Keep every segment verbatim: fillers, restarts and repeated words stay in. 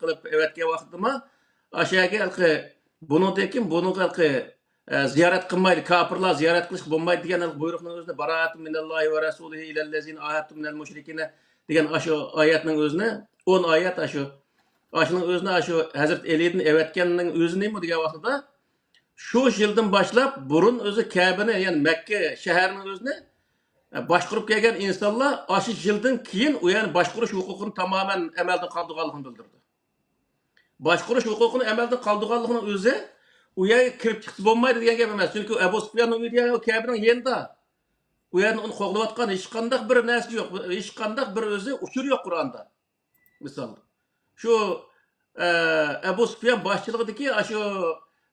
قىلىپ ئەۋەتكەن ۋاقتىدىمۇ، ئاشۇ يەرگە ھېلىقى، بۇنىڭدىن كېيىن بۇنىڭغا ھېلىقى، ئە، زىيارەت قىلمايلى، كاپىرلار زىيارەت قىلىشقا بولمايدۇ دېگەن ھېلىقى بۇيرۇقنىڭ ئۆزىنى، «براءة من الله ورسوله إلى الذين عاهدتم من المشركين» دېگەن ئاشۇ ئايەتنىڭ ئۆزىنى، ئون ئايەت ئاشۇ، ئاشۇنىڭ ئۆزىنى ئاشۇ ھەزرىتى ئەلىدىن ئەۋەتكەننىڭ ئۆزى نېمە دېگەن ۋاقتىدا، شۇ يىلدىن باشلاپ بۇرۇن ئۆزى كەبىنى، يەنى مەككە شەھەرنىڭ ئۆزىنى، ئە، باشقۇرۇپ كەلگەن ئىنسانلار ئاشۇ يىلدىن كېيىن ئۇ يەرنى باشقۇرۇش ھوقۇقىنى تامامەن ئەمەلدىن قالدۇرغانلىقىنى بىلدۈردى. باشقۇرۇش ھوقۇقىنى ئەمەلدىن قالدۇرغانلىقىنىڭ ئۆزى ئۇ يەرگە كىرىپ چىقسا بولمايدۇ دېگەن گەپ ئەمەس. چۈنكى ئەبۇ سۇپياننىڭ ئۆيى دېگەن ئۇ كەبىنىڭ يېنىدا. ئۇ يەردىن ئۇنى قوغلىۋاتقان ھېچقانداق بىر نەرسە يوق. ھېچقانداق بىر ئۆزى ئۇچۇر يوق قۇرئاندا. مىسال، شۇ، ئە، ئەبۇ سۇپيان باشچىلىقىدىكى ئاشۇ،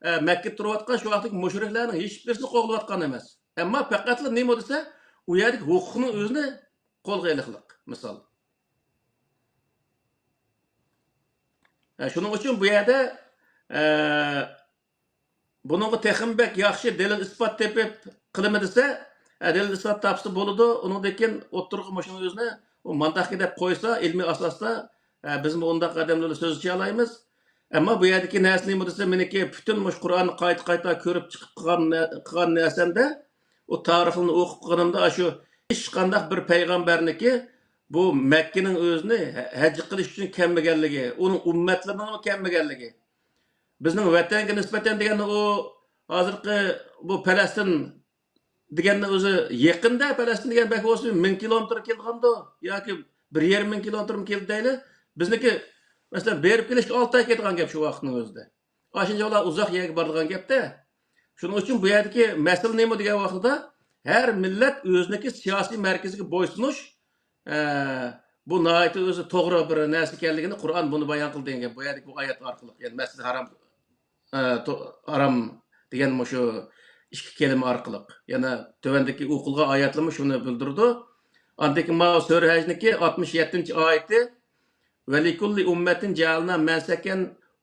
ئە، مەككىدە تۇرۇۋاتقان شۇ ۋاقىتتىكى مۇشرىكلارنىڭ ھېچبىرسىنى قوغلىۋاتقان ئەمەس. ئەمما پەقەتلا نېمە دېسە، ئۇ يەردىكى ھوقۇقنىڭ ئۆزىنى قولغا ئېلىقلىق، مىسال. ئە، شۇنىڭ ئۈچۈن بۇ يەردە، ئە، بۇنىڭغا تېخىمۇ بەك ياخشى دەلىل-ئىسپات تېپىپ قىلىمەن دېسە، ئە، دەلىل-ئىسپات تاپسا بولىدۇ. ئۇنىڭدىن كېيىن ئوتتۇرىغا مۇشۇنىڭ ئۆزىنى ئۇ مانداقكى دەپ قويسا، ئىلمىي ئاساستا، ئە، بىزمۇ ئۇنداق ئادەملەر بىلەن سۆزلىشەلايمىز. ئەمما بۇ يەردىكى نەرسە نېمە دېسە، مېنىڭكى پۈتۈن مۇشۇ قۇرئاننى قايتا-قايتا كۆرۈپ چىقىپ قىلغان نە-، قىلغان نەرسەمدە، ئۇ تارىخنى ئوقۇپ قالغىنىمدا، ئاشۇ ھېچقانداق بىر پەيغەمبەرنىكى بۇ مەككىنىڭ ئۆزىنى ھە-، ھەج قىلىش ئۈچۈن كەلمىگەنلىكى، ئۇنىڭ ئۈممەتلىرىنىڭمۇ كەلمىگەنلىكى. بىزنىڭ ۋەتەنگە نىسبەتەن دېگەندە، ئۇ ھازىرقى بۇ پەلەستىن دېگەننىڭ ئۆزى يېقىندا، پەلەستىن دېگەن بەك بولسىمۇ مىڭ كىلومېتىر كېلىدىغاندۇ ياكى بىر يېرىم مىڭ كىلومېتىرمۇ كېلىدۇ دەيلى. بىزنىڭكى، مەسىلەن، بېرىپ كېلىشكە ئالتە ئاي كېتىدىغان گەپ شۇ ۋاقىتنىڭ ئۆزىدە. ئاشۇنچە ئۇلار ئۇزاق يەرگە بارىدىغان گەپتە. شۇنىڭ ئۈچۈن بۇ يەردىكى مەسىلە نېمە دېگەن ۋاقتىدا، ھەر مىللەت ئۆزىنىڭكى سىياسىي مەركىزىگە بويسۇنۇش، ئە، بۇ ناھايىتى ئۆزى توغرا بىر نەرسە ئىكەنلىكىنى قۇرئان بۇنى بايان قىلدى دېگەن گەپ. بۇ يەردىكى بۇ ئايەت ئارقىلىق، يەنى مەسجىدى ھارام، ئە، تو-، ھارام دېگەن مۇشۇ ئىككى كەلىمە ئارقىلىق. يەنە تۆۋەندىكى ئوقۇلغان ئايەتلەرمۇ شۇنى بىلدۈرىدۇ. ئاندىن كېيىن ماۋۇ سۈرە ھەجنىڭكى ئاتمىش يەتتىنچى ئايىتى، «ولكل أمة جعلنا منسكا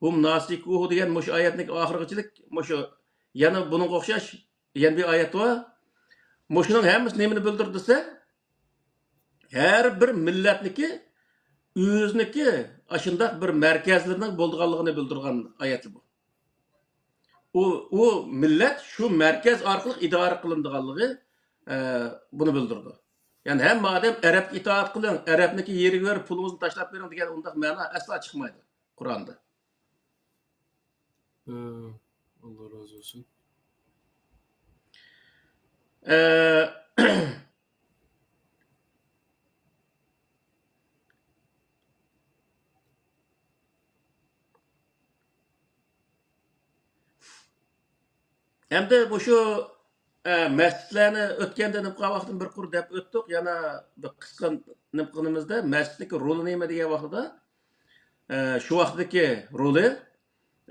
هم ناسكوه» دېگەن مۇشۇ ئايەتنىڭ ئاخىرىغىچىلىك مۇشۇ، يەنە بۇنىڭغا ئوخشاش يەنە بىر ئايەت بار. مۇشۇنىڭ ھەممىسى نېمىنى بىلدۈرىدۇ دېسە، ھەر بىر مىللەتنىكى ئۆزىنىڭكى ئاشۇنداق بىر مەركەزلىرىنىڭ بولىدىغانلىقىنى بىلدۈرگەن ئايەتلەر بۇ. ئۇ، ئۇ مىللەت شۇ مەركەز ئارقىلىق ئىدارە قىلىنىدىغانلىقى، ئە، بۇنى بىلدۈرىدۇ. يەنى ھەممە ئادەم «ئەرەبكە ئىتائەت قىلىڭ، ئەرەبنىڭكى يېرىگە بېرىپ پۇلىڭىزنى تاشلاپ بېرىڭ» دېگەن ئۇنداق مەنا ئەسلا چىقمايدۇ قۇرئاندا. ئە، ئاللا رازى بولسۇن. ئە، ئەمدى مۇشۇ، ئە، مەسچىتلەرنى ئۆتكەندە نېمە قىلغان ۋاقتىدا بىر قۇر دەپ ئۆتتۇق، يەنە بىر قىسقا نېمە قىلغىنىمىزدا، مەسچىتنىڭكى رولى نېمە دېگەن ۋاقتىدا، ئە، شۇ ۋاقىتتىكى رولى،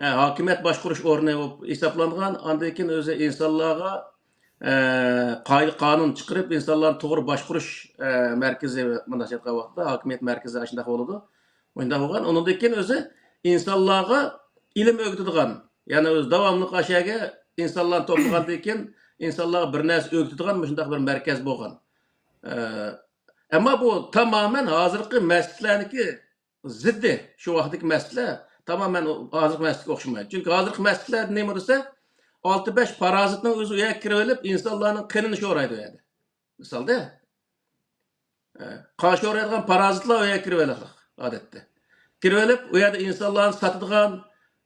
ئە، ھاكىمىيەت باشقۇرۇش ئورنى بولۇپ ھېسابلانغان، ئاندىن كېيىن ئۆزى ئىنسانلارغا، ئە، قائىدە قانۇن چىقىرىپ، ئىنسانلارنى توغرا باشقۇرۇش، ئە، مەركىزى، مۇنداق ئېيتقان ۋاقىتتا ھاكىمىيەت مەركىزى ئاشۇنداق بولىدۇ. مۇنداق بولغان. ئۇنىڭدىن كېيىن ئۆزى ئىنسانلارغا ئىلىم ئۆگىتىدىغان، يەنى ئۆزى داۋاملىق ئاشۇ يەرگە ئىنسانلارنى توپلىغاندىن كېيىن، ئىنسانلارغا بىر نەرسە ئۆگىتىدىغان مۇشۇنداق بىر مەركەز بولغان. ئە، ئەمما بۇ تامامەن ھازىرقى مەسچىتلەرنىڭكى زىددى. شۇ ۋاقىتتىكى مەسچىتلەر تامامەن ھازىرقى مەسچىتكە ئوخشىمايدۇ. چۈنكى ھازىرقى مەسچىتلەردە نېمە دېسە، ئالتە بەش پارازىتنىڭ ئۆزى ئۇ يەرگە كىرىۋېلىپ، ئىنسانلارنىڭ قېنىنى شورايدۇ ئۇ يەردە. مىسالدا، ئە، قان شورايدىغان پارازىتلار ئۇ يەرگە كىرىۋېلىدۇ ئادەتتە. كىرىۋېلىپ، ئۇ يەردە ئىنسانلارنى ساتىدىغان،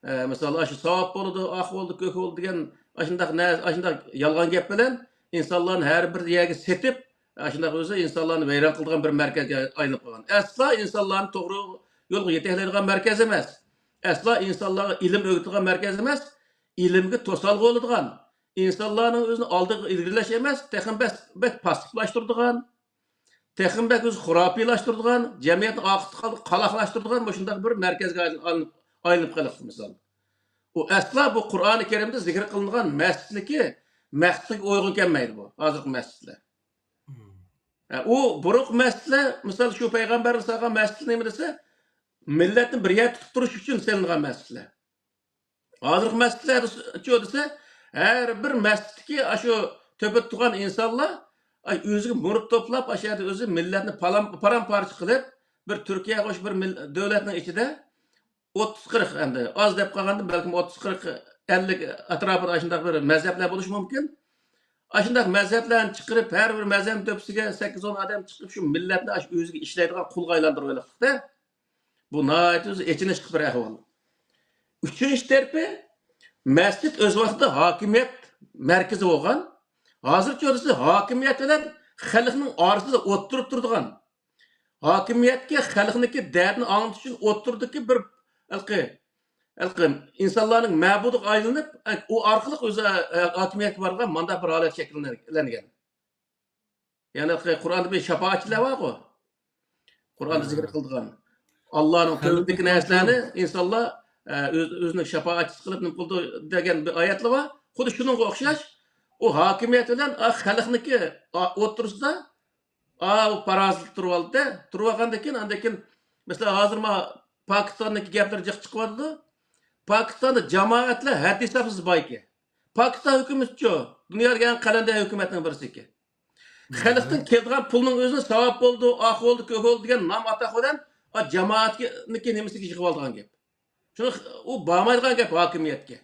ئە، مىسال، ئاشۇ ساۋاب بولىدۇ، ئاق بولىدۇ، كۆك بولىدۇ دېگەن ئاشۇنداق نە-، ئاشۇنداق يالغان گەپ بىلەن ئىنسانلارنى ھەر بىر يەرگە سېتىپ، ئاشۇنداق ئۆزى ئىنسانلارنى ۋەيران قىلىدىغان بىر مەركەزگە ئايلىنىپ قالغان. ئەسلا ئىنسانلارنى توغرا يولغا يېتەكلەيدىغان مەركەز ئەمەس. ئەسلا ئىنسانلارغا ئىلىم ئۆگىتىدىغان مەركەز ئەمەس. ئىلىمگە توسالغۇ بولىدىغان، ئىنسانلارنىڭ ئۆزىنى ئالدىغا ئىلگىرىلەش ئەمەس، تېخىمۇ بەس-، بەك پاسسىپلاشتۇرىدىغان، تېخىمۇ بەك ئۆزى خۇراپىيلاشتۇرىدىغان، جەمئىيەتنى ئارقىغا قالاقلاشتۇرىدىغان مۇشۇنداق بىر مەركەزگە ئايلىنىپ، ئايلىنىپ قېلىپتۇ، مىسال. ئۇ ئەسلا بۇ قۇرئانى كەرىمدە زىكىر قىلىنغان مەسچىتنىڭكى مەقسىتىگە ئۇيغۇن كەلمەيدۇ بۇ، ھازىرقى مەسچىتلەر. ھە، ئۇ بۇرۇنقى مەسچىتلەر، مىسال، شۇ پەيغەمبەرنىڭ سالغان مەسچىتى نېمە دېسە، مىللەتنى بىر يەردە تۇتۇپ تۇرۇش ئۈچۈن سېلىنغان مەسچىتلەر. ھازىرقى مەسچىتلەرچۇ دېسە، ھەر بىر مەسچىتتىكى ئاشۇ تۆپىدە تۇرغان ئىنسانلار، ئاي، ئۆزىگە مۇرىت توپلاپ، ئاشۇ يەردە ئۆزى مىللەتنى پالام-، پارام-پارچە قىلىپ، بىر تۈركىيەگە ئوخشاش بىر مىل-، دۆلەتنىڭ ئىچىدە ئوتتۇز قىرىق، ئەمدى ئاز دەپ قالغاندىم، بەلكىم ئوتتۇز قىرىق، ئەللىك ئەتراپىدا ئاشۇنداق بىر مەزھەپلەر بولۇشى مۇمكىن. ئاشۇنداق مەزھەپلەرنى چىقىرىپ، ھەر بىر مەزھەپنىڭ تۆپىسىگە سەككىز ئون ئادەم چىقىپ، شۇ مىللەتنى ئاشۇ ئۆزىگە ئىشلەيدىغان قۇلغا ئايلاندۇرۇۋېلىقلىقتا. بۇ ناھايىتى ئۆزى ئېچىنىشلىق بىر ئەھۋال. ئۈچىنچى تەرىپى، مەسچىت ئۆز ۋاقتىدا ھاكىمىيەت مەركىزى بولغان، ھازىرچە دېسە ھاكىمىيەت بىلەن خەلقنىڭ ئارىسىدا ئوتتۇرىدا تۇرىدىغان، ھاكىمىيەتكە خەلقنىڭكى دەردىنى ئاڭلىتىش ئۈچۈن ئوتتۇرىدىكى بىر ھېلىقى، ھېلىقى ئىنسانلارنىڭ مەبۇدىغا ئايلىنىپ، ئۇ ئارقىلىق ئۆزى ھاكىمىيەتكە بارغان مانداق بىر ھالەت شەكىللەنگەن. يەنى قۇرئاندا بىر شاپائەتچىلەر بارغۇ. قۇرئاندا ھە. زىكىر قىلىدىغان. ئاللانىڭ خەلقنى تۆۋىنىدىكى نەرسىلەرنى قۇرۇتۇپ. ئىنسانلار، ئە، ئۆز-، ئۆزىنىڭ شاپائەتچىسى قىلىپ نېمە قىلىدۇ دېگەن بىر ئايەتلەر بار. خۇددى شۇنىڭغا ئوخشاش، ئۇ ھاكىمىيەت بىلەن، ئا، خەلقنىڭكى، ئا، ئوتتۇرىسىدا، ئا، ئۇ پارازىت تۇرۇۋالدى. تۇرۇۋالغاندىن كېيىن، ئاندىن كېيىن، مەسىلەن، ھازىر ما پاكىستاندىكى گەپلەر جىق چىقىۋاتىدۇ. پاكىستاندا جامائەتلەر ھەددى ھېسابسىز بار ئىكەن. پاكىستان ھۆكۈمىتىچۇ؟ دۇنيادىكى ئەڭ قەلەندەر ھۆكۈمەتنىڭ بىرسى ئىكەن. خەلقتىن كېلىدىغان پۇلنىڭ ئۆزىنى ساۋاب بولدى، ئاق بولدى، كۆك بولدى دېگەن نام ئاتاق بىلەن، ئا، جامائەتنىڭكى نېمىسىگە يىغىۋالىدىغان گەپ. شۇ ئۇ بارمايدىغان گەپ ھاكىمىيەتكە.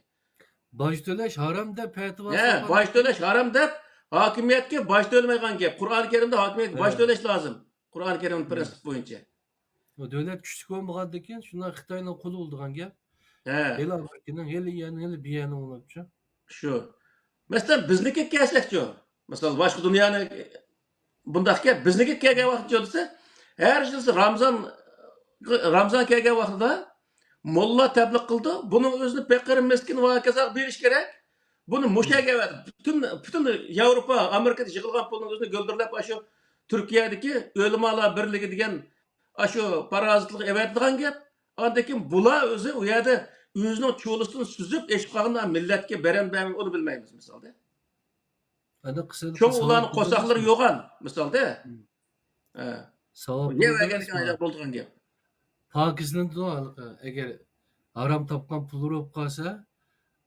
باج تۆلەش ھارام دەپ پەتىۋا ھە، سالغان. باج تۆلەش ھارام دەپ ھاكىمىيەتكە باج تۆلىمەيدىغان گەپ. قۇرئان كەرىمدە ھاكىمىيەتكە باج ھە. تۆلەش لازىم. قۇرئان كەرىمنىڭ ھە. پرىنسىپى بويىچە. ئۇ دۆلەت كۈچلۈك بولمىغاندىكىن، شۇنداق خىتاينىڭ قۇلى بولىدىغان گەپ. ھە. ھېلى ئامېرىكىنىڭ، ھېلى ئىيەننىڭ، ھېلى بىيەننىڭ بولۇپچۇ. شۇ. مەسىلەن، بىزنىكىگە كەلسەكچۇ؟ مىسال، باشقا دۇنيانى بۇنداق گەپ، بىزنىكىگە كەلگەن ۋاقىتچۇ دېسە، ھەر يىل رامزان، رامزان كەلگەن ۋاقتىدا موللا تەبلىغ قىلىدۇ. بۇنىڭ ئۆزىنى پېقىر، مىسكىن ۋە ھاكازاغا بېرىش كېرەك. بۇنى مۇشۇ يەرگە ئەۋەت-، پۈتۈن، پۈتۈن ياۋروپا، ئامېرىكىدا يىغىلغان پۇلنىڭ ئۆزىنى گۈلدۈرلەپ، ئاشۇ تۈركىيەدىكى ئۆلىمالار بىرلىكى دېگەن ئاشۇ پارازىتلىققا ئەۋەتىدىغان گەپ. ئاندىن كېيىن بۇلار ئۆزى ئۇ يەردە ئۆزىنىڭ چولىسىدىن سۈزۈپ ئېشىپ قالغان مىللەتكە بېرەم بەرمەي ئۇنى بىلمەيمىز، مىسالدا. ئەنە قىسىم شۇڭا قىسىم ئۇلارنىڭ قىسىم قورساقلىرى قىسىم. يوغان، مىسالدا. مم. ھە. ساۋاب يەۋەرگەنلىكى بولىدۇ. بولىدىغان گەپ. پاكىزلىنىدۇ ھېلىقى. ئەگەر ھارام تاپقان پۇللىرى بولۇپ قالسا،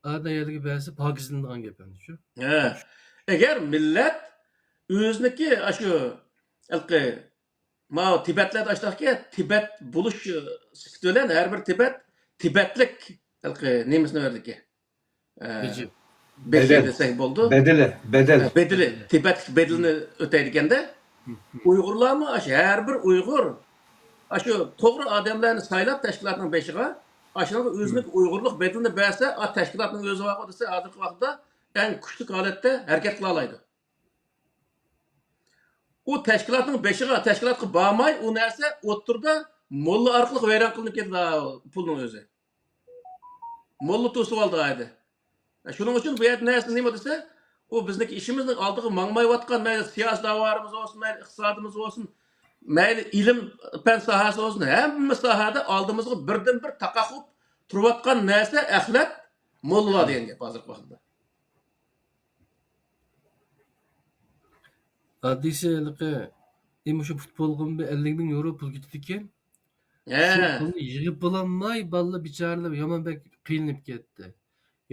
ئادەم يەرگە بەرسە پاكىزلىنىدىغان گەپ ئەمدى شۇ. ھە. ئەگەر مىللەت ئۆزىنىكى ئاشۇ ھېلىقى ماۋۇ تىبەتلەردە ئاشۇنداقكەن، تىبەت بولۇش سۈپىتى بىلەن ھەر بىر تىبەت، تىبەتلىك ھېلىقى نېمىسىنى بېرىدىكەن. ئە، بېجى. بېجى بەدەل. دېسەك بولىدۇ. بەدىلى، بەدەل. ئە، بەدىلى، تىبەتلىك بەدىلىنى ئۆتەيدىكەندە، ئۇيغۇرلارمۇ ئاشۇ ھەر بىر ئۇيغۇر، ئاشۇ توغرا ئادەملەرنى سايلاپ تەشكىلاتنىڭ بېشىغا، ئاشۇنىڭغا ئۆزىنىڭ ئۇيغۇرلۇق بەدىلىنى بەرسە، ئا، تەشكىلاتنىڭ ئۆزى بارغۇ دېسە، ھازىرقى ۋاقىتتا ئەڭ كۈچلۈك ھالەتتە ھەرىكەت قىلالايدۇ. ئۇ تەشكىلاتنىڭ بېشىغا، تەشكىلاتقا بارماي، ئۇ نەرسە ئوتتۇرىدا موللا ئارقىلىق ۋەيران قىلىنىپ كېتىدۇ، پۇلنىڭ ئۆزى. موللا توسۇۋالدى ئايدا. شۇنىڭ ئۈچۈن بۇ يەردە نەرسە نېمە دېسە، ئۇ بىزنىڭكى ئىشىمىزنىڭ ئالدىغا ماڭمايۋاتقان، مەيلى سىياسىي داۋالىرىمىز بولسۇن، مەيلى ئىقتىسادىمىز بولسۇن، مەيلى ئىلىم، پەن ساھەسى بولسۇن، ھەممە ساھەدە ئالدىمىزغا بىردىنبىر تاقاق بولۇپ تۇرۇۋاتقان نەرسە ئەخلەت، موللىلار دېگەن گەپ ھازىرقى ۋاقىتتا. ئاددىيسى ھېلىقى، ئى، مۇشۇ پۇتبولغىمۇ بىر ئەللىك مىڭ يورو پۇل كېتىدىكەن. ھە. شۇ پۇلنى يىغىپ بولالماي، بالىلار بىچارىلەر يامان بەك قىينىلىپ كەتتى.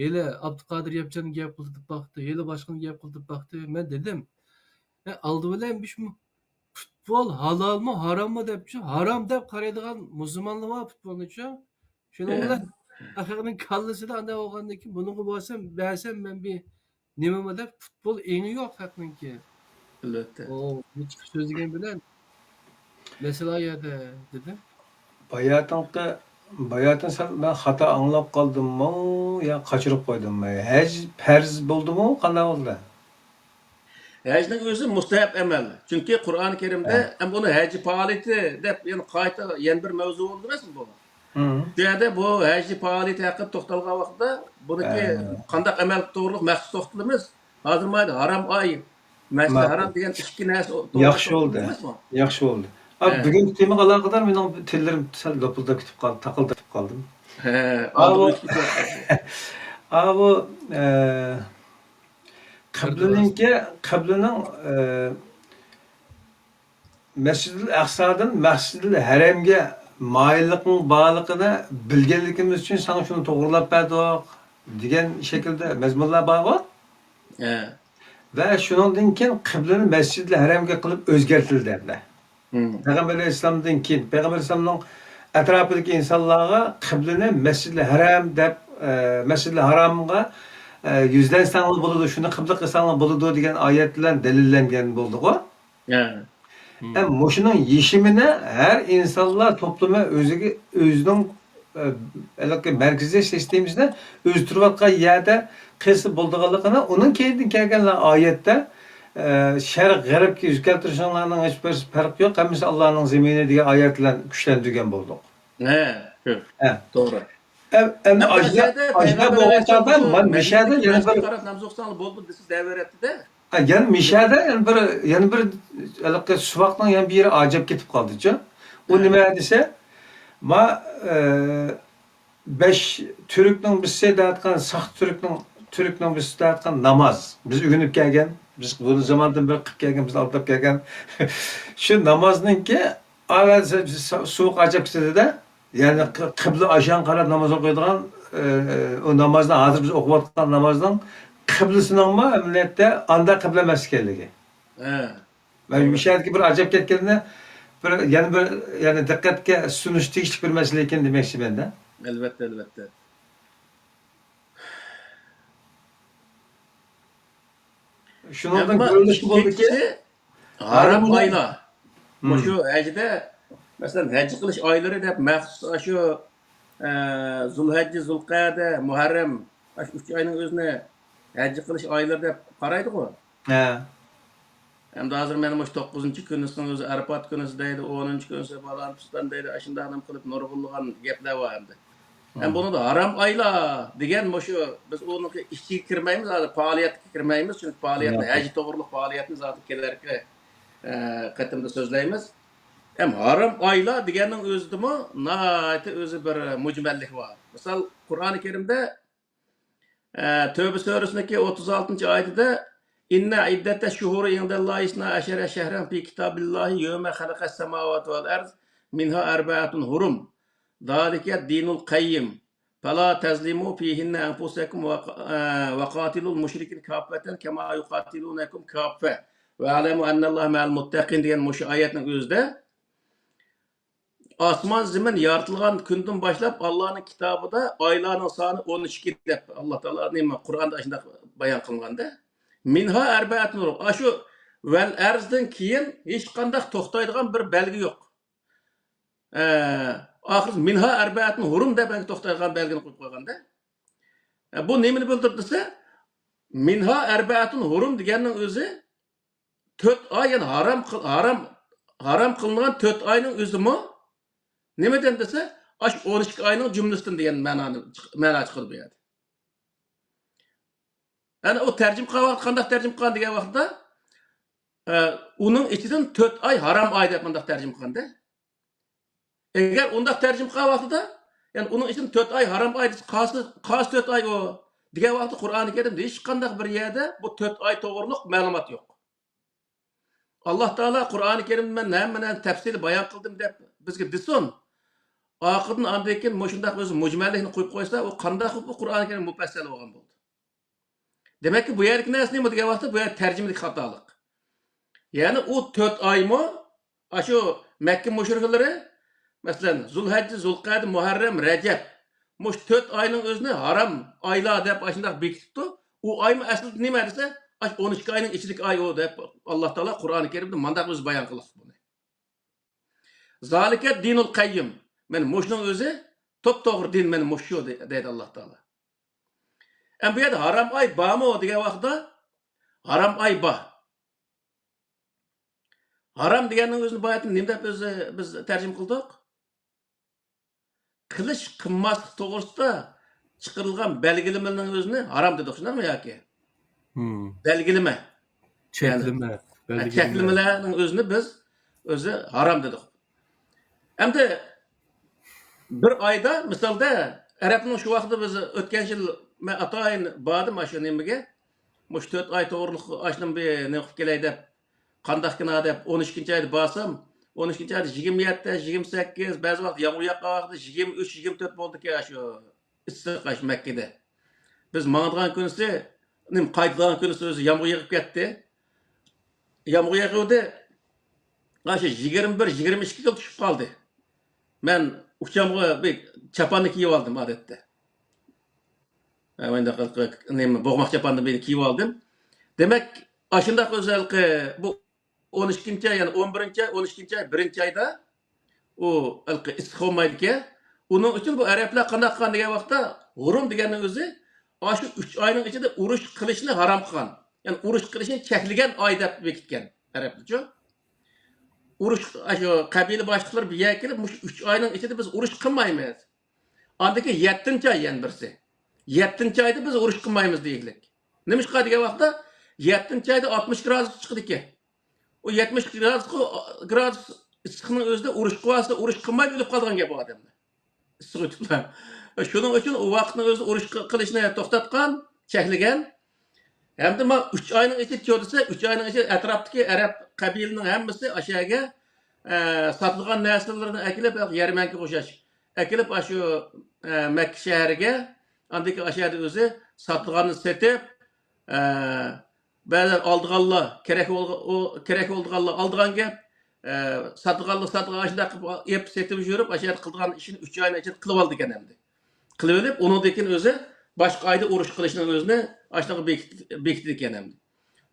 ھېلى ئابدۇقادىر ياپچان گەپ قىلدى دەپ باقتى، ھېلى باشقىنى گەپ قىلدى دەپ باقتى. مەن دېدىم، ئە، ئالدى بىلەن مۇشۇ پۇتبول ھالالمۇ، ھاراممۇ دەپچۇ، ھارام دەپ قارايدىغان مۇسۇلمانلار بار پۇتبولنىچۇ. شۇنىڭ بىلەن خەقنىڭ كاللىسىدا ئانداق بولغاندىن كېيىن، بۇنىڭغا بولسام، بەرسەم، مەن بىر نېمىمۇ دەپ، پۇتبول ئېڭى يوق خەقنىڭكى. ئەلۋەتتە. ئۇ، بۇ چىقىپ سۆزلىگەن بىلەن، مەسىلە ئۇ يەردە، دېدىم. باياتىنقى، باياتىن سەل مەن خاتا ئاڭلاپ قالدىممۇ يا قاچۇرۇپ قويدۇممۇ؟ ھەج پەرز بولدىمۇ؟ قانداق بولدى؟ ھەجنىڭ ئۆزى مۇستەھەب ئەمەل. چۈنكى قۇرئان كەرىمدە، ھە. ئەمما ئۇنى ھەج پائالىيىتى دەپ يەنە قايتا يەنە بىر مەۋزۇ بولدى ئەمەسمۇ بۇ؟ مم. بۇ يەردە بۇ ھەج پائالىيىتى ھەققىدە توختالغان ۋاقىتتا، بۇنىڭكى ھە. قانداق ئەمەل توغرىلىق مەخسۇس توختىلىمىز. ھازىر مانا ھارام ئاي، مەسجىدى ماقۇل. ھارام دېگەن ئىككى نەرسە توغرىلىق ياخشى بولدى. توختىلىمىزمۇ؟ ياخشى بولدى. ئا، ھە. بۈگۈنكى تېمىغا ئالاقىدار مېنىڭ تىللىرىم سەل لوپۇلداپ كېتىپ قالدى، تاقىلداپ كېتىپ قالدىم. ھە، ئا، ئالدىغا بۇ، ئۆتۈپ كېتىۋاتىدۇ. ئا، بۇ، ئە، قىبلىنىڭكى، قىبلىنىڭ، ئە، مەسجىدىل ئەقسادىن مەسجىدىل ھەرەمگە مايىللىقنىڭ بارلىقىنى بىلگەنلىكىمىز ئۈچۈن ساڭا شۇنى توغرىلاپ بەردۇق دېگەن شەكىلدە مەزمۇنلار بارغۇ. ھە. ۋە شۇنىڭدىن كېيىن قىبلىنى مەسجىدىل ھەرەمگە قىلىپ ئۆزگەرتىلدى ئەمدى. مم. پەيغەمبەر ئەلەيھىسسالامدىن كېيىن، پەيغەمبەر ئەلەيھىسسالامنىڭ ئەتراپىدىكى ئىنسانلارغا قىبلىنى مەسجىدىل ھەرام دەپ، ئە، مەسجىدىل ھارامغا، ئە، يۈزلەنسەڭلار بولىدۇ، شۇنى قىبلە قىلساڭلار بولىدۇ دېگەن ئايەت بىلەن دەلىللەنگەن بولدىغۇ. ھە. ھە، مۇشۇنىڭ يېشىمىنى ھەر ئىنسانلار توپلىمى ئۆزىگە، ئۆزىنىڭ، ئە، ھېلىقى مەركىزىي سىستېمىسىنى ئۆزى تۇرۇۋاتقان يەردە قىلسا بولىدىغانلىقىنى ئۇنىڭ كەينىدىن كەلگەنلا ئايەتتە، ئە، شەرق، غەربكە يۈز كەلتۈرۈشۈڭلارنىڭ ھېچبىرسى پەرقى يوق، ھەممىسى ئاللانىڭ زېمىنى دېگەن ئايەت بىلەن كۈچلەندۈرگەن بولدۇق. ھە، شۇ. ھە. توغرا. ئەم-، ئەمدى ئەمدى ئاشۇنداق، ئاشۇنداق بولغان چاغدا مەن مۇشۇ يەردە يەنە بىر قاراپ نامزۇ قىلساڭلار بولدى دېسە دەۋېرەتتى-دە. ھە، يەنە مۇشۇ يەردە يەنە بىر، يەنە بىر ھېلىقى سوئالنىڭ يەنە بىر يېرى ئاجىپ كېتىپ قالدىچۇ. ئۇ ھە. نېمە دېسە، ما، ئە، بەش تۈركنىڭ بىرسى دەۋاتقان، ساختا تۈركنىڭ، تۈركنىڭ بىرسى دەۋاتقان ناماز. بىز ئۆگىنىپ كەلگەن، بىز بۇ زاماندىن بېرى قىلىپ كەلگەن، بىز ئالداپ كەلگەن. شۇ نامازنىڭكى ئاۋۋال سۇ-، سوئال ئاجىپ كېتىدۇ-دە. يەنى قى-، قىبلە ئاشان قاراپ ناماز ئوقۇيدىغان، ئى، ئۇ نامازنى ھازىر بىز ئوقۇۋاتقان نامازنىڭ قىبلىسىنىڭمۇ ئەمەلىيەتتە ئاندا قىبلە ئەمەس ئىكەنلىكى. ھە. مەن مۇشۇ يەردىكى بىر ئاجىپ كەتكىنىنى بىر، يەنە بىر، يەنە دىققەتكە سۇنۇش تېگىشلىك بىر مەسىلە ئىكەن دېمەكچىمەن-دە. ئەلۋەتتە، ئەلۋەتتە. شۇنىڭدىن ئەمما كۆرۈنۈشكە بولىدۇكى، ئىككىنچىسى، ھارام ھارام ئايلار. مم. مۇشۇ ھەجدە، مەسىلەن، ھەج قىلىش ئايلىرى دەپ مەخسۇس ئاشۇ، ئە، زۇلھەججە، زۇلقەدە، مۇھەررەم، ئاشۇ ئۈچ ئاينىڭ ئۆزىنى ھەج قىلىش ئايلىرى دەپ قارايدىغۇ. ھە. ئەمدى ھازىر مانا مۇشۇ توققۇزىنچى كۈنىسىنىڭ ئۆزى ئەرپات كۈنىسى دەيدۇ، ئونىنچى كۈنىسى پالان پۇستان دەيدۇ، ئاشۇنداق نېمە قىلىپ نۇرغۇنلىغان گەپلەر بار ئەمدى. ھەم بۇنىڭدا ھارام ئايلار دېگەن مۇشۇ، بىز ئۇنىڭ ئىچىگە كىرمەيمىز، ھازىر پائالىيەتكە كىرمەيمىز، چۈنكى پائالىيەتنى، ھەج توغرۇلۇق پائالىيەتنى زادى كېلەركى، ئە، قېتىمدا سۆزلەيمىز. ھەم ھارام ئايلار دېگەننىڭ ئۆزىدىمۇ ناھايىتى ئۆزى بىر مۇجمەللىك بار. مىسال، قۇرئانى كەرىمدە، ئە، تۆبە سۈرىسىنىڭكى ئوتتۇز ئالتىنچى ئايىتىدە، «إن عدة الشهور عند الله اثنا عشر شهرا في كتاب الله يوم خلق السماوات والأرض منها أربعة حرم ذلك الدين القيم فلا تظلموا فيهن أنفسكم وق-، ئە، وقاتلوا المشركين كافة كما يقاتلونكم كافة واعلموا أن الله مع المتقين» دېگەن مۇشۇ ئايەتنىڭ ئۆزىدە ئاسمان زېمىن يارىتىلغان كۈندىن باشلاپ ئاللانىڭ كىتابىدا ئايلارنىڭ سانى ئون ئىككى دەپ ئاللا تائالا نېمە قۇرئاندا ئاشۇنداق بايان قىلغاندا. مىنھا ئەربەئەتۇن ھۇرۇم. ئاشۇ ۋەل ئەرزدىن كېيىن ھېچقانداق توختايدىغان بىر بەلگە يوق. ئە، ئاخىرى مىنھا ئەربەئەتۇن ھۇرۇم دەپ توختايدىغان بەلگىنى قويۇپ قويغاندا. ئە، بۇ نېمىنى بىلدۈرىدۇ دېسە، مىنھا ئەربەئەتۇن ھۇرۇم دېگەننىڭ ئۆزى تۆت ئاي، يەنى ھارام قىل-، ھارام، ھارام قىلىنغان تۆت ئاينىڭ ئۆزىمۇ نېمىدىن دېسە، ئاشۇ ئون ئىككى ئاينىڭ جۈملىسىدىن دېگەن مەنانى چىق-، مەنا چىقىدۇ بۇ يەردە. يەنى ئۇ تەرجىمە قىلغان ۋاقىت قانداق تەرجىمە قىلغان دېگەن ۋاقىتتا، ئە، ئۇنىڭ ئىچىدىن تۆت ئاي ھارام ئاي دەپ مۇنداق تەرجىمە قىلغاندا. ئەگەر ئۇنداق تەرجىمە قىلغان ۋاقتىدا، يەنى ئۇنىڭ ئىچىدىن تۆت ئاي ھارام ئاي دېسە، قايسى، قايسى تۆت ئاي ئۇ دېگەن ۋاقىتتا قۇرئانى كەرىمدە ھېچقانداق بىر يەردە بۇ تۆت ئاي توغرۇلۇق مەلۇمات يوق. ئاللا تائالا قۇرئانى كەرىمدە مەن ھەممە نەرسىنى تەپسىلىي بايان قىلدىم دەپ بىزگە دېسۇن. ئارقىدىن ئاندىن كېيىن مۇشۇنداق ئۆزى مۇجمەللىكنى قويۇپ قويسا، ئۇ قانداق بولۇپ بۇ قۇرئانى كەرىم مۇپەسسەل بولغان بولدى؟ دېمەككى، بۇ يەردىكى نەرسە نېمە دېگەن ۋاقىتتا، بۇ يەردە تەرجىمىدىكى خاتالىق. يەنى ئۇ تۆت ئايمۇ ئاشۇ مەككە مۇشرىكلىرى، مەسىلەن، زۇلھەججە، زۇلقەدە، مۇھەررەم، رەجەب، مۇشۇ تۆت ئاينىڭ ئۆزىنى ھارام ئايلار دەپ ئاشۇنداق بېكىتىپتۇ. ئۇ ئايمۇ ئەسلىدە نېمە دېسە، ئاشۇ ئون ئىككى ئاينىڭ ئىچىدىكى ئاي ئۇ دەپ، ئاللا تائالا قۇرئانى كەرىمدە مانداق ئۆزى بايان قىلىپتۇ بۇنى. زالىكە دىنۇل قەييىم. مانا مۇشۇنىڭ ئۆزى توپتوغرا دىن، مانا مۇشۇ دەي-، دەيدۇ ئاللا تائالا. ئەمما بۇ يەردە ھارام ئاي بارمۇ دېگەن ۋاقىتتا، ھارام ئاي بار. ھارام دېگەننىڭ ئۆزىنى باياتىن نېمە دەپ ئۆزى بىز تەرجىمە قىلدۇق؟ قىلىش، قىلماسلىق توغرىسىدا چىقىرىلغان بەلگىلىمىنىڭ ئۆزىنى ھارام دېدۇق، شۇنداقمۇ ياكى؟ مم. بەلگىلىمە. چەكلىمە، يەنى، ھە، بەلگىلىمە. چەكلىمىلەرنىڭ ئۆزىنى بىز ئۆزى ھارام دېدۇق. ئەمدى بىر ئايدا، مىسالدا، ئەرەبنىڭ شۇ ۋاقتىدا بىز ئۆتكەن يىل مەن ئاتايىن باردىم ئاشۇ نېمىگە. مۇشۇ تۆت ئاي توغرۇلۇق ئاشۇنى بىر نېمە قىلىپ كېلەي دەپ، قانداقكىنا دەپ، ئون ئىككىنچى ئايدا بارسام، ئون ئىككىنچى ئايدا يىگىرمە يەتتە، يىگىرمە سەككىز، بەزى ۋاقىت يامغۇر ياغقان ۋاقتىدا يىگىرمە ئۈچ، يىگىرمە تۆت بولدىكەن ئاشۇ ئىسسىق ئاشۇ مەككىدە. بىز ماڭىدىغان كۈنىسى، نېمە، قايتىدىغان كۈنىسى ئۆزى يامغۇر يېغىپ كەتتى. يامغۇر يېغىۋىدى. ئاشۇ يىگىرمە بىر، يىگىرمە ئىككىگە چۈشۈپ قالدى. مەن ئۇچامغا بىر چاپاننى كىيىۋالدىم ئادەتتە. ھە، مۇنداق نېمە، بوغماق چاپاننى بىر كىيىۋالدىم. دېمەك، ئاشۇنداق ئۆزى ھېلىقى بۇ ئون ئىككىنچى ئاي، يەنى ئون بىرىنچى ئاي، ئون ئىككىنچى ئاي، بىرىنچى ئايدا ئۇ ھېلىقى ئىسسىق بولمايدىكەن. ئۇنىڭ ئۈچۈن بۇ ئەرەبلەر قانداق قىلغان دېگەن ۋاقىتتا، ھۇرۇم دېگەننىڭ ئۆزى ئاشۇ ئۈچ ئاينىڭ ئىچىدە ئۇرۇش قىلىشنى ھارام قىلغان. يەنى ئۇرۇش قىلىشنى چەكلىگەن ئاي دەپ بېكىتكەن ئەرەبلەرچۇ. ئۇرۇش، ئاشۇ قەبىلە باشلىقلىرى بىر يەرگە كېلىپ، مۇشۇ ئۈچ ئاينىڭ ئىچىدە بىز ئۇرۇش قىلمايمىز. ئاندىن كېيىن يەتتىنچى ئاي يەنە بىرسى. يەتتىنچى ئايدا بىز ئۇرۇش قىلمايمىز دېگۈلۈك. نېمىشقا دېگەن ۋاقىتتا، يەتتىنچى ئايدا ئاتمىش گرادۇس چىقىدىكەن. ئۇ يەتمىش گرادۇسقا، گرادۇس ئىسسىقنىڭ ئۆزىدە ئۇرۇش قىلىۋالسا، ئۇرۇش قىلماي ئۆلۈپ قالىدىغان گەپ ئۇ ئادەملەر. ئىسسىق ئۆتۈپلا. شۇنىڭ ئۈچۈن ئۇ ۋاقىتنىڭ ئۆزىدە ئۇرۇش قىلىشنى توختاتقان، چەكلىگەن. ھەمدە ما ئۈچ ئاينىڭ ئىچىدە چۆ دېسە، ئۈچ ئاينىڭ ئىچىدە ئەتراپتىكى ئەرەب قەبىلىنىڭ ھەممىسى ئاشۇ يەرگە، ئە، ساتىدىغان نەرسىلىرىنى ئەكېلىپ، يەرمەنكىگە ئوخشاش. ئەكېلىپ ئاشۇ، ئە، مەككە شەھىرىگە، ئاندىن كېيىن ئاشۇ يەردە ئۆزى ساتىدىغاننى سېتىپ، ئە، بەزىلەر ئالىدىغانلار، كېرەك بولغا-، ئۇ، كېرەك بولىدىغانلار ئالىدىغان گەپ، ئە، ساتىدىغانلار ساتىدىغان، ئاشۇنداق قىلىپ ئېلىپ سېتىپ يۈرۈپ، ئاشۇ يەردە قىلىدىغان ئىشىنى ئۈچ ئاينىڭ ئىچىدە قىلىۋالىدىكەن ئەمدى. قىلىۋېلىپ، ئۇنىڭدىن كېيىن ئۆزى باشقا ئايدا ئۇرۇش قىلىشنىڭ ئۆزىنى ئاشۇنداق بېكىت-، بېكىتىدىكەن ئەمدى.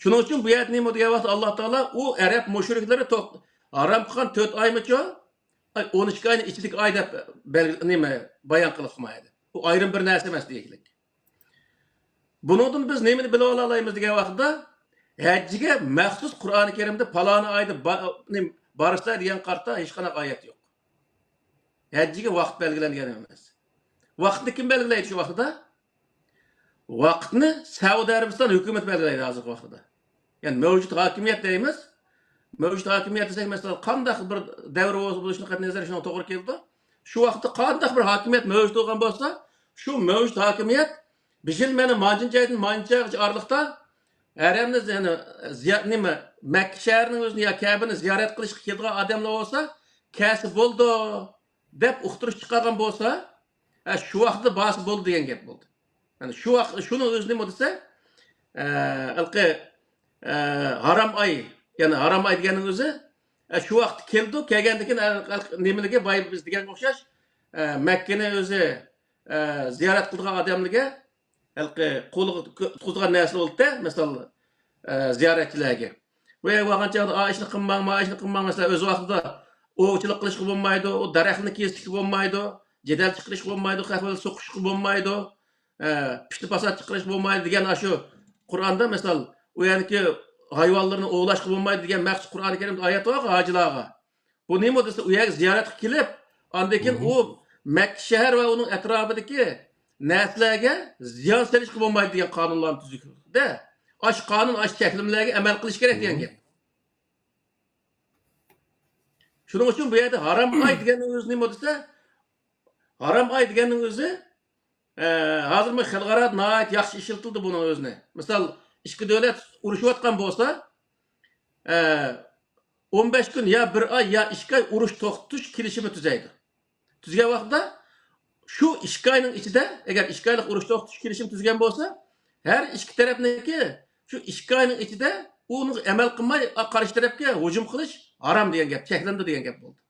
شۇنىڭ ئۈچۈن بۇ يەردە نېمە دېگەن ۋاقىتتا، ئاللا تائالا ئۇ ئەرەب مۇشرىكلىرى توق-، ھارام قىلغان تۆت ئايمىچۇ؟ ئاي، ئون ئىككى ئاينىڭ ئىچىدىكى ئاي دەپ بەلگى-، نېمە، بايان قىلىپ قويمايدۇ. بۇ ئايرىم بىر نەرسە ئەمەس دېگۈلۈك. بۇنىڭدىن بىز نېمىنى بىلىۋالالايمىز دېگەن ۋاقىتتا، ھەججىگە مەخسۇس قۇرئانى كەرىمدە پالانى ئايدا با-، نېمە، بارسىلەر دېگەن قارىتا ھېچقانداق ئايەت يوق. ھەججىگە ۋاقىت بەلگىلەنگەن ئەمەس. ۋاقىتنى كىم بەلگىلەيدۇ شۇ ۋاقتىدا؟ ۋاقىتنى سەئۇدى ئەرەبىستان ھۆكۈمىتى بەلگىلەيدۇ ھازىرقى ۋاقتىدا. يەنى مەۋجۇت ھاكىمىيەت دەيمىز. مەۋجۇت ھاكىمىيەت دېسەك، مەسىلەن، قانداق بىر دەۋر بولۇشىدىن قەتئىينەزەر شۇنىڭغا توغرا كېلىدۇ. شۇ ۋاقىتتا قانداق بىر ھاكىمىيەت مەۋجۇت بولغان بولسا، شۇ مەۋجۇت ھاكىمىيەت بىر يىل مانا مانچىنچى ئايدىن مانچىنچى ئايغىچە ئارىلىقتا ھەرەمنى، يەنى زىيا-، نېمە، مەككە شەھىرىنىڭ ئۆزىنى يا كەبىنى زىيارەت قىلىشقا كېلىدىغان ئادەملەر بولسا، كەلسە بولىدۇ دەپ ئۇقتۇرۇش چىقارغان بولسا، ھە، شۇ ۋاقىتتا بارسا بولدى دېگەن گەپ بولدى. يەنى شۇ ۋاقىت، شۇنىڭ ئۆزى نېمە دېسە، ئە، ھېلىقى، ئە، ھارام ئاي، يەنى ھارام ئاي دېگەننىڭ ئۆزى، ئە، شۇ ۋاقىتتا كېلىدۇ، كەلگەندىن كېيىن، ئە، ھېلىقى نېمىلىكى بايا بىز دېگەنگە ئوخشاش، ئە، مەككىنى ئۆزى، ئە، زىيارەت قىلىدىغان ئادەملەرگە ھېلىقى قولىغا تۇتقۇزغان نەرسىلەر بولدى، مىسال، ئە، زىيارەتچىلەرگە. بۇ يەرگە بارغان چاغدا، ئا، ئىشنى قىلماڭ، ما ئىشنى قىلماڭ، مەسىلەن، ئۆز ۋاقتىدا ئوۋچىلىق قىلىشقا بولمايدۇ، ئۇ دەرەخنى كېسىشكە بولمايدۇ، جېدەل چىقىرىشقا بولمايدۇ، قەھۋە سوقۇشقا بولمايدۇ، ئە، پىتنە پاسات چىقىرىشقا بولمايدۇ دېگەن ئاشۇ قۇرئاندا، مىسال، ئۇ يەردىكى ھايۋانلىرىنى ئوۋلاشقا بولمايدۇ دېگەن مەخسۇس قۇرئانى كەرىمدە ئايەت بارغۇ ھاجىلارغا. بۇ نېمە دېسە، ئۇ يەرگە زىيارەتكە كېلىپ، ئاندىن كېيىن ئۇ مەككە شەھەر ۋە ئۇنىڭ ئەتراپىدىكى نەرسىلەرگە زىيان سېلىشقا بولمايدۇ دېگەن قانۇنلارنى تۈزدى. ئاشۇ قانۇن، ئاشۇ چەكلىمىلەرگە ئەمەل قىلىش كېرەك دېگەن گەپ. شۇنىڭ ئۈچۈن بۇ يەردە ھارام ئاي دېگەننىڭ ئۆزى نېمە دېسە، ھارام ئاي دېگەننىڭ ئۆزى، ئە، ھازىر مۇ خەلقئارادا ناھايىتى ياخشى ئىشلىتىلدى بۇنىڭ ئۆزىنى. مىسال، ئىككى دۆلەت ئۇرۇشۇۋاتقان بولسا، ئە، ئون بەش كۈن يا بىر ئاي يا ئىككى ئاي ئۇرۇش توختىتىش كېلىشىمى تۈزەيدۇ. تۈزگەن ۋاقتىدا شۇ ئىككى ئاينىڭ ئىچىدە، ئەگەر ئىككى ئايلىق ئۇرۇش توختىتىش كېلىشىمى تۈزگەن بولسا، ھەر ئىككى تەرەپنىڭكى شۇ ئىككى ئاينىڭ ئىچىدە ئۇنىڭغا ئەمەل قىلماي، قارشى تەرەپكە ھۇجۇم قىلىش ھارام دېگەن گەپ، چەكلىنىدۇ دېگەن گەپ بولدى.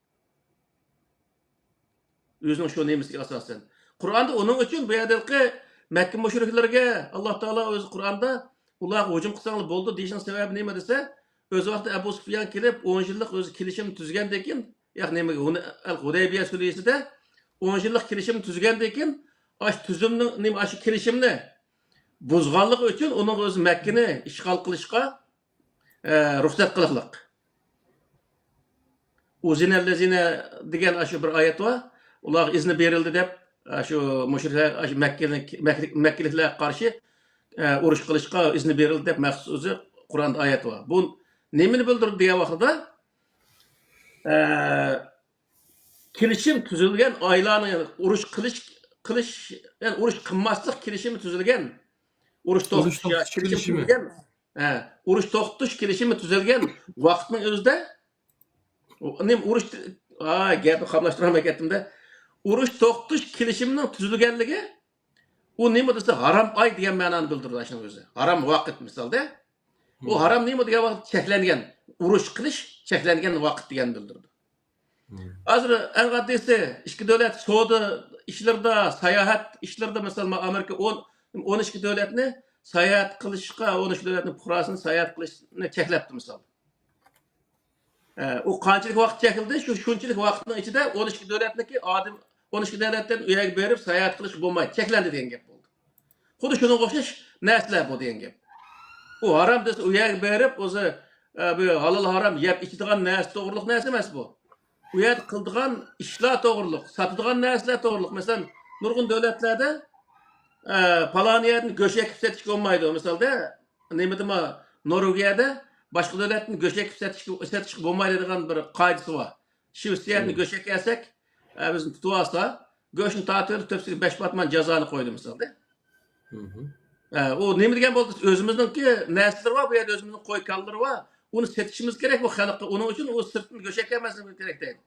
ئۆزىنىڭ شۇ نېمىسىگە ئاساسەن. قۇرئاندا ئۇنىڭ ئۈچۈن بۇ يەردىكى مەككە مۇشرىكلىرىگە ئاللا تائالا ئۆزى قۇرئاندا، ئۇلارغا ھۇجۇم قىلساڭلار بولىدۇ دېيىشنىڭ سەۋەبى نېمە دېسە، ئۆز ۋاقتىدا ئەبۇ سۇفيان كېلىپ، ئون يىللىق ئۆزى كېلىشىم تۈزگەندىن كېيىن، ياق، نېمىگە، ھۇنە-، ئەل ھۇدەيبىيە سۈلھىسىدە ئون يىللىق كېلىشىم تۈزگەندىن كېيىن، ئاشۇ تۈزۈمنىڭ، نېمە، ئاشۇ كېلىشىمنى بۇزغانلىقى ئۈچۈن ئۇنىڭغا ئۆزى مەككىنى ئىشغال قىلىشقا، ئە، رۇخسەت قىلىقلىق. ئۇزىنەللەزىنە دېگەن ئاشۇ بىر ئايەت بار. ئۇلارغا ئىزنى بېرىلدى دەپ، ئاشۇ مۇشرىكلار، ئاشۇ مەككىلىك، مەككىلىكلەرگە قارشى، ئە، ئۇرۇش قىلىشقا ئىزنى بېرىلدى دەپ مەخسۇس ئۆزى قۇرئاندا ئايەت بار. بۇ نېمىنى بىلدۈرىدۇ دېگەن ۋاقتىدا، ئە، كېلىشىم تۈزۈلگەن ئايلارنى، يەنى ئۇرۇش قىلىش، قىلىش، يەنى ئۇرۇش قىلماسلىق كېلىشىمى تۈزۈلگەن، ئۇرۇش توختىتىش يا كېلىشىم تۈزۈلگەن، ھە، ئۇرۇش توختىتىش كېلىشىمى تۈزۈلگەن ۋاقىتنىڭ ئۆزىدە، ئۇ، نېمە، ئۇرۇش، ئا، گەپنى قاملاشتۇرالماي كەتتىم-دە. ئۇرۇش توختىتىش كېلىشىمىنىڭ تۈزۈلگەنلىكى، ئۇ نېمە دېسە، ھارام ئاي دېگەن مەنانى بىلدۈرىدۇ، ئاشۇنىڭ ئۆزى. ھارام ۋاقىت، مىسالدا. ئۇ ھارام نېمە دېگەن ۋاقىت؟ چەكلەنگەن، ئۇرۇش قىلىش چەكلەنگەن ۋاقىت دېگەننى بىلدۈرىدۇ. ھازىر ئەڭ ئاددىيسى، ئىككى دۆلەت سودا ئىشلىرىدا، ساياھەت ئىشلىرىدا، مىسال، ئامېرىكا ئون، ئون ئىككى دۆلەتنى ساياھەت قىلىشقا، ئون ئىككى دۆلەتنىڭ پۇقراسىنى ساياھەت قىلىشنى چەكلەپتۇ، مىسال. ئە، ئۇ قانچىلىك ۋاقىت چەكلىدى؟ شۇ، شۇنچىلىك ۋاقىتنىڭ ئىچىدە ئون ئىككى دۆلەتنىڭكى ئادەم، ئون ئىككى دۆلەتتىن ئۇ يەرگە بېرىپ ساياھەت قىلىشقا بولمايدۇ، چەكلەندى دېگەن گەپ بولدى. خۇددى شۇنىڭغا ئوخشاش نەرسىلەر بۇ دېگەن گەپ. ئۇ ھارام دېسە، ئۇ يەرگە بېرىپ، ئۆزى، ئە، بۇ ھالال ھارام يەپ ئىچىدىغان نەرسە توغرۇلۇق نەرسە ئەمەس بۇ. ئۇ يەردە قىلىدىغان ئىشلار توغرۇلۇق، ساتىدىغان نەرسىلەر توغرۇلۇق. مەسىلەن، نۇرغۇن دۆلەتلەردە، ئە، پالان يەردىن گۆش ئەكىپ سېتىشكە بولمايدۇ. مىسالدا، نېمىدىما، نورۋېگىيەدە باشقا دۆلەتتىن گۆش ئەكىپ سېتىشكە، سېتىشقا بولمايدۇ دېگەن بىر قائىدىسى بار. شىۋېتسىيەدىن گۆش ئەكەلسەك، ئە، بىزنى تۇتۇۋالسا، گۆشنى تارتىۋېلىپ، تۆپىسىگە بەش پاتمان جازانى قويدى، مىسالدا. ئە، ئۇ نېمە دېگەن بولدى؟ ئۆزىمىزنىڭكى نەرسىلىرى بار، بۇ يەردە ئۆزىمىزنىڭ قوي-كالىلىرى بار. ئۇنى سېتىشىمىز كېرەك بۇ خەلققە. ئۇنىڭ ئۈچۈن ئۇ سىرتتىن گۆش ئەكەلمەسلىكىمىز كېرەك دەيدۇ.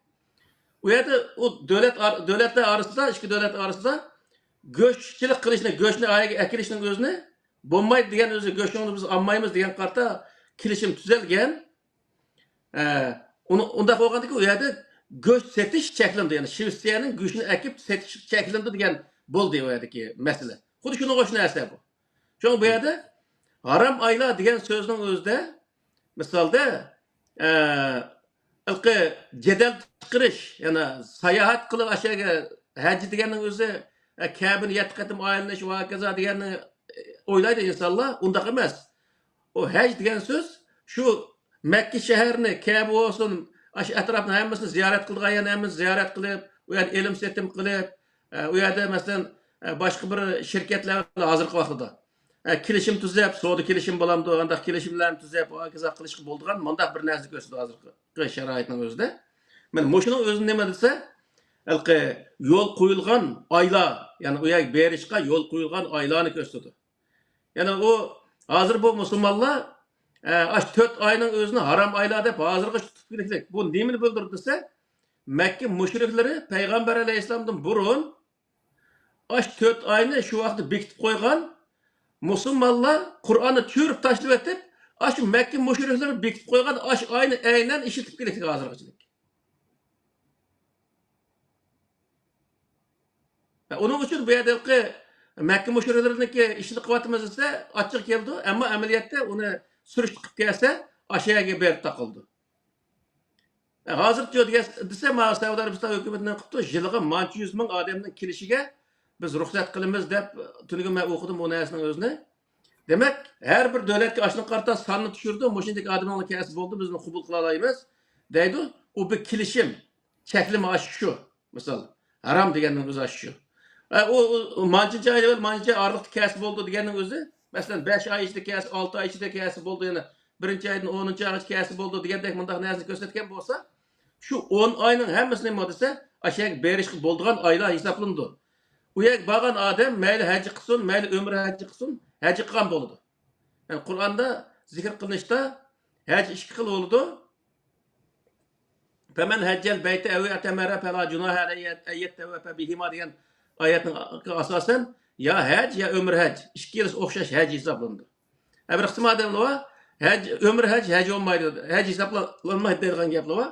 ئۇ يەردە ئۇ دۆلەت ئار-، دۆلەتلەر ئارىسىدا، ئىككى دۆلەت ئارىسىدا گۆشچىلىق قىلىشنى، گۆشنى ئايىگە ئەكېلىشنىڭ ئۆزىنى بولمايدۇ دېگەن، ئۆزى گۆشنى بىز ئالمايمىز دېگەن قارىتا كېلىشىم تۈزەلگەن. ئە، ئۇنى، ئۇنداق بولغاندىكىن ئۇ يەردە گۆش سېتىش چەكلىنىدۇ، يەنى شىۋېتسىيەنىڭ گۆشىنى ئەكىپ سېتىش چەكلىنىدۇ دېگەن بولدى ئۇ يەردىكى مەسىلە. خۇددى شۇنىڭغا ئوخشاش نەرسە بۇ. شۇڭا بۇ يەردە ھارام ئايلار دېگەن سۆزنىڭ ئۆزىدە، مىسالدا، ئە، ھېلىقى جېدەل چىقىرىش، يەنى ساياھەت قىلىپ ئاشۇ يەرگە ھەج دېگەننىڭ ئۆزى، ئە، كەبىنى يەتتە قېتىم ئايلىنىش ۋە ھاكازا دېگەننى، ئە، ئويلايدۇ ئىنسانلار. ئۇنداق ئەمەس. ئۇ ھەج دېگەن سۆز شۇ مەككە شەھەرنى، كەبە بولسۇن، ئاشۇ ئەتراپنىڭ ھەممىسىنى زىيارەت قىلىدىغان يەرنى ھەممىسىنى زىيارەت قىلىپ، ئۇ يەردە ئېلىم سېتىم قىلىپ، ئە، ئۇ يەردە مەسىلەن، ئە، باشقا بىر شىركەتلەر بىلەن ھازىرقى ۋاقىتتا، ئە، كېلىشىم تۈزەپ، سودا كېلىشىم بولامدۇ، ئانداق كېلىشىملەرنى تۈزەپ، ھاكازا قىلىشقا بولىدىغان مۇنداق بىر نەرسىنى كۆرسىتىدۇ ھازىرقى شارائىتنىڭ ئۆزىدە. مانا مۇشۇنىڭ ئۆزى نېمە دېسە، ھېلىقى يول قويۇلغان ئايلار، يەنى ئۇ يەرگە بېرىشقا يول قويۇلغان ئايلارنى كۆرسىتىدۇ. يەنى ئۇ ھازىر بۇ مۇسۇلمانلار، ئە، ئاشۇ تۆت ئاينىڭ ئۆزىنى ھارام ئايلار دەپ ھازىرغىچە تۇتۇپ كېلىشلىك. بۇ نېمىنى بىلدۈرىدۇ دېسە، مەككە مۇشرىكلىرى پەيغەمبەر ئەلەيھىسسالامدىن بۇرۇن ئاشۇ تۆت ئاينى شۇ ۋاقىتتا بېكىتىپ قويغان، مۇسۇلمانلار قۇرئاننى چۆرۈپ تاشلىۋېتىپ، ئاشۇ مەككە مۇشرىكلىرى بېكىتىپ قويغان ئاشۇ ئاينى ئەينەن ئىشلىتىپ كېلىشلىك ھازىرغىچىلىك. ئۇنىڭ ئۈچۈن بۇ يەردە ھېلىقى مەككە مۇشرىكلىرىنىڭكى ئىشىنى قىلىۋاتىمىز دېسە، ئاچچىقى كېلىدۇ، ئەمما ئەمەلىيەتتە ئۇنى سۈرۈشتە قىلىپ كەلسە، ئاشۇ يەرگە بېرىپ تاقىلىدۇ. ھازىرچۇ دېگەن، دېسە، مانا سەئۇدى ئەرەبىستان ھۆكۈمىتى نېمە قىپتۇ؟ يىلىغا مانچە يۈز مىڭ ئادەمنىڭ كېلىشىگە بىز رۇخسەت قىلىمىز دەپ، تۈنۈگۈن مەن ئوقۇدۇم ئۇ نەرسىنىڭ ئۆزىنى. دېمەك، ھەر بىر دۆلەتكە ئاشۇنىڭغا قارىتا ساننى چۈشۈردى، مۇشۇنداق ئادەمنىڭ كەلسە بولدى، بىز ئۇنى قوبۇل قىلالايمىز، دەيدۇ. ئۇ بىر كېلىشىم، چەكلىمە ئاشۇ شۇ. مىسال، ھارام دېگەننىڭ ئۆزى ئاشۇ شۇ. ئە، ئۇ، ئۇ، ئۇ مانچىنچە ئاي ئەۋەل، مانچىنچە ئاي ئارىلىقتا كەلسە بولىدۇ دېگەننىڭ ئۆزى، مەسىلەن، بەش ئاي ئىچىدە كەلسە، ئالتە ئاي ئىچىدە كەلسە بولدى، يەنە بىرىنچى ئايدىن ئونىنچى ئايغىچە كەلسە بولدى دېگەندەك مۇنداق نەرسىنى كۆرسەتكەن بولسا، شۇ ئون ئاينىڭ ھەممىسى نېمە دېسە، ئاشۇ يەرگە بېرىشقا بولىدىغان ئايلار ھېسابلىنىدۇ. ئۇ يەرگە بارغان ئادەم مەيلى ھەججى قىلسۇن، مەيلى ئۆمرە ھەججى قىلسۇن، ھەججى قىلغان بولىدۇ. يەنى قۇرئاندا زىكىر قىلىنىشتا ھەج ئىككى خىل بولىدۇ. فمن حج البيت أو اعتمر فلا جناح عليه أن يطوف بهما دېگەن ئايەتنىڭ ئاساسەن يا ھەج، يا ئۆمرە ھەج. ئىككىلىسى ئوخشاش ھەج ھېسابلىنىدۇ. ھە، بىر قىسىم ئادەملەر بار، ھەج، ئۆمرە ھەج، ھەج بولمايدۇ، ھەج ھېسابلانمايدۇ دەيدىغان گەپلەر بار.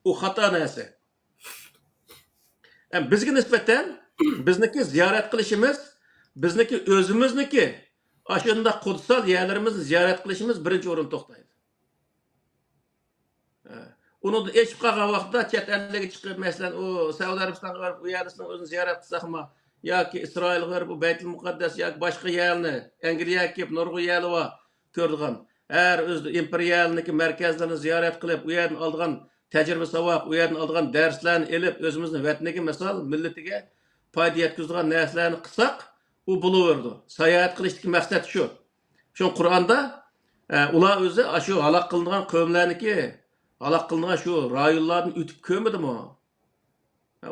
ئۇ خاتا نەرسە. ئەم، بىزگە نىسبەتەن بىزنىڭكى زىيارەت قىلىشىمىز، بىزنىڭكى ئۆزىمىزنىڭكى ئاشۇنداق قۇتسال يەرلىرىمىزنى زىيارەت قىلىشىمىز بىرىنچى ئورۇندا توختايدۇ. ئۇنىڭدىن ئېشىپ قالغان ۋاقىتتا چەت ئەللەرگە چىقىپ، مەسىلەن، ئۇ سەئۇدى ئەرەبىستانغا بېرىپ، ئۇ يەرلىرىنىڭ ئۆزىنى زىيارەت قىلساقمۇ، ياكى ئىسرائىلغا بېرىپ، ئۇ بەيتۇل مۇقەددەس ياكى باشقا يەرنى، ئەنگلىيەگە كېلىپ، نۇرغۇن يەرلەر بار كۆرىدىغان. ھەر ئۆزى ئىمپېرىيەلىكى مەركەزلىرىنى زىيارەت قىلىپ، ئۇ يەردىن ئالىدىغان تەجرىبە ساۋاق، ئۇ يەردىن ئالىدىغان دەرسلەرنى ئېلىپ، ئۆزىمىزنىڭ ۋەتىنىگە، مىسال، مىللىتىگە پايدا يەتكۈزىدىغان نەرسىلەرنى قىلساق، ئۇ بولۇۋېرىدۇ. ساياھەت قىلىشتىكى مەقسەت شۇ. شۇڭا قۇرئاندا، ئە، ئۇلار ئۆزى ئاشۇ ھالاك قىلىنغان قەۋملەرنىكى، ھالاك قىلىنغان شۇ رايونلاردىن ئۆتۈپ كۆرمىدىمۇ؟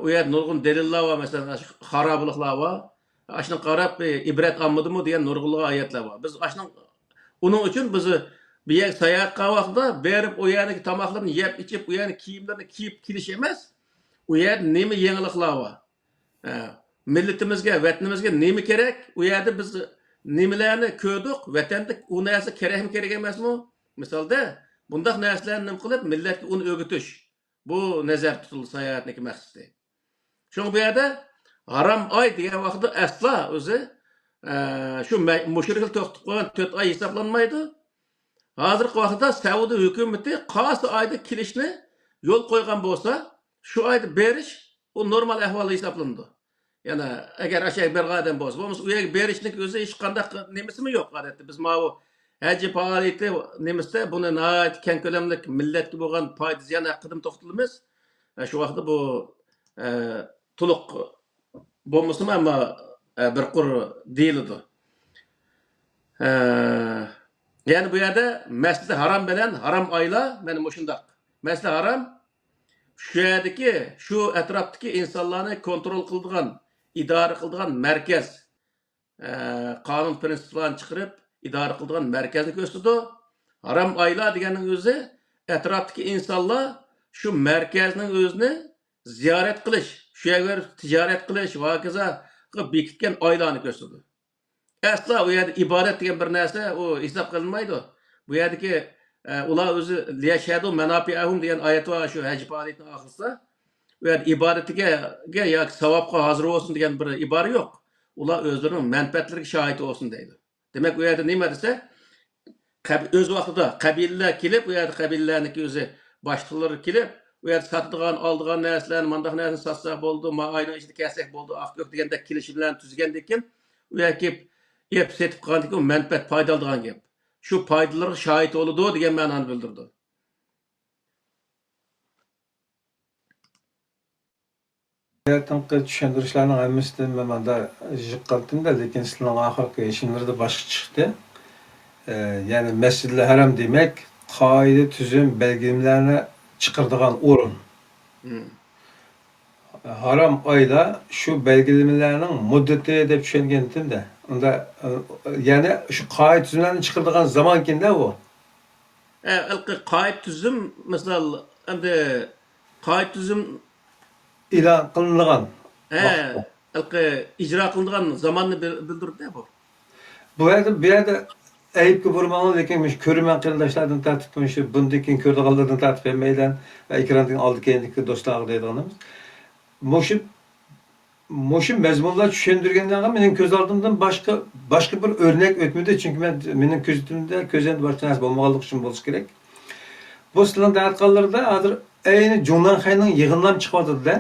ئۇ يەردە نۇرغۇن دەلىللار بار، مەسىلەن، ئاشۇ خارابىلىقلار بار. ئاشۇنى قاراپ، ئى، ئىبرەت ئالمىدىمۇ دېگەن نۇرغۇنلىغان ئايەتلەر بار. بىز ئاشۇنىڭ، ئۇنىڭ ئۈچۈن بىز بۇ يەرگە ساياھەت قىلغان ۋاقتىدا بېرىپ، ئۇ يەرنىڭ تاماقلىرىنى يەپ ئىچىپ، ئۇ يەرنىڭ كىيىملىرىنى كىيىپ كېلىش ئەمەس، ئۇ يەردە نېمە يېڭىلىقلار بار؟ ئە، مىللىتىمىزگە، ۋەتىنىمىزگە نېمە كېرەك؟ ئۇ يەردە بىز نېمىلەرنى كۆردۇق؟ ۋەتەندە ئۇ نەرسە كېرەكمۇ، كېرەك ئەمەسمۇ؟ مىسالدا، بۇنداق نەرسىلەرنى نېمە قىلىپ، مىللەتكە ئۇنى ئۆگىتىش. بۇ نەزەردە تۇتۇلدى ساياھەتنىڭكى مەقسىتى. شۇڭا بۇ يەردە ھارام ئاي دېگەن ۋاقىتتا ئەسلا ئۆزى، ئە، شۇ مە-، مۇشۇ يىل توختىتىپ قويغان تۆت ئاي ھېسابلانمايدۇ. ھازىرقى ۋاقىتتا سەئۇدى ھۆكۈمىتى قايسى ئايدا كېلىشنى يول قويغان بولسا، شۇ ئايدا بېرىش، ئۇ نورمال ئەھۋال ھېسابلىنىدۇ. يەنە ئەگەر ئاشۇ يەرگە بارغان ئادەم بولسا، بولمىسا ئۇ يەرگە بېرىشنىڭ ئۆزى ھېچقانداق نېمىسىمۇ يوق ئادەتتە. بىز ماۋۇ ھەج پائالىيىتى نېمىسىدە بۇنى ناھايىتى كەڭ كۆلەملىك مىللەتكە بولغان پايدا زىيان ھەققىدىمۇ توختىلىمىز. ئە، شۇ ۋاقىتتا بۇ، ئە، تولۇق بولمىسىمۇ، ئەمما، ئە، بىر قۇر دېيىلىدۇ. ئە، يەنى بۇ يەردە مەسجىدى ھارام بىلەن ھارام ئايلار مانا مۇشۇنداق. مەسجىدى ھارام شۇ يەردىكى، شۇ ئەتراپتىكى ئىنسانلارنى كونترول قىلىدىغان، ئىدارە قىلىدىغان مەركەز، ئە، قانۇن پىرىنسىپلارنى چىقىرىپ ئىدارە قىلىدىغان مەركەزنى كۆرسىتىدۇ. ھارام ئايلار دېگەننىڭ ئۆزى ئەتراپتىكى ئىنسانلار شۇ مەركەزنىڭ ئۆزىنى زىيارەت قىلىش، شۇ يەرگە بېرىپ تىجارەت قىلىش ۋە ھاكازاغا بېكىتكەن ئايلارنى كۆرسىتىدۇ. ئەسلا ئۇ يەردە ئىبادەت دېگەن بىر نەرسە ئۇ ھېساب قىلىنمايدۇ. بۇ يەردىكى، ئە، ئۇلار ئۆزى لىيەشھەدۇ مەناپىئەھۇم دېگەن ئايەت بار شۇ ھەج پائالىيىتىنىڭ ئاخىرىسىدا. ئۇ يەردە ئىبادىتىگە ياكى ساۋابقا ھازىر بولسۇن دېگەن بىر ئىبارە يوق. ئۇلار ئۆزلىرىنىڭ مەنپەئەتلىرىگە شاھىت بولسۇن دەيدۇ. دېمەك، ئۇ يەردە نېمە دېسە، قەب-، ئۆز ۋاقتىدا قەبىلىلەر كېلىپ، ئۇ يەردە قەبىلىلەرنىڭكى ئۆزى باشلىقلىرى كېلىپ، ئۇ يەردە ساتىدىغان، ئالىدىغان نەرسىلەرنى، مانداق نەرسىنى ساتساق بولىدۇ، ما ئاينىڭ ئىچىدە كەلسەك بولدى، ئاق كۆك دېگەندەك كېلىشىملەرنى تۈزگەندىن كېيىن، ئۇ يەرگە كېلىپ، ئېپ سېتىپ قالغاندىن كېيىن، ئۇ مەنپەئەت، پايدا ئالىدىغان گەپ. شۇ پايدىلىرىغا شاھىت بولىدۇ دېگەن مەنانى بىلدۈرىدۇ. بۇ يەردىكى چۈشەندۈرۈشلەرنىڭ ھەممىسىدىن مەن ماندا يىغقانتىم-دە، لېكىن سىلەرنىڭ ئاخىرقى ئىشىڭلىرىدا باشقا چىقتى. ئە، يەنى مەسجىدىل ھەرام دېمەك، قائىدە، تۈزۈم، بەلگىلىمىلەرنى چىقىرىدىغان ئورۇن. مم. ھارام ئايلار شۇ بەلگىلىمىلەرنىڭ مۇددىتى دەپ چۈشەنگەنتىم-دە. ئۇندا، ئە، يەنى شۇ قائىدە، تۈزۈملەرنى چىقىرىدىغان زامانكەن-دە ئۇ. ھە، ھېلىقى قائىدە تۈزۈم، مىسال، ئەمدى قائىدە تۈزۈم ئېلان قىلىنغان ھە، ۋاقىتتا. ھېلىقى ئىجرا قىلىنغان زاماننى بىل-، بىلدۈرىدۇ بۇ. بۇ يەردە، بۇ يەردە ئەيىبكە بۇرىماڭلار، لېكىن مۇشۇ كۆرۈرمەن قېرىنداشلاردىن تارتىپ، مۇشۇ بۇندىن كېيىن كۆرىدىغانلاردىن تارتىپ ھەممەيلەن ۋە ئېكراندىكى ئالدى كەينىدىكى دوستلارغا دەيدىغىنىمىز، مۇشۇ مۇشۇ مەزمۇنلار چۈشەندۈرگەندىن مېنىڭ كۆز ئالدىمدىن باشقا، باشقا بىر ئۆرنەك ئۆتمىدى، چۈنكى مەن، مېنىڭ كۆزىتىمدە، كۆز ئەندىدە باشقا نەرسە بولمىغانلىقى ئۈچۈن بولسا كېرەك. بۇ سىلەرنىڭ دەۋاتقانلىرىدا ھازىر ئەينى جۇڭنەنخەينىڭ يىغىنلىرىمۇ چىقىۋاتىدۇ-دە.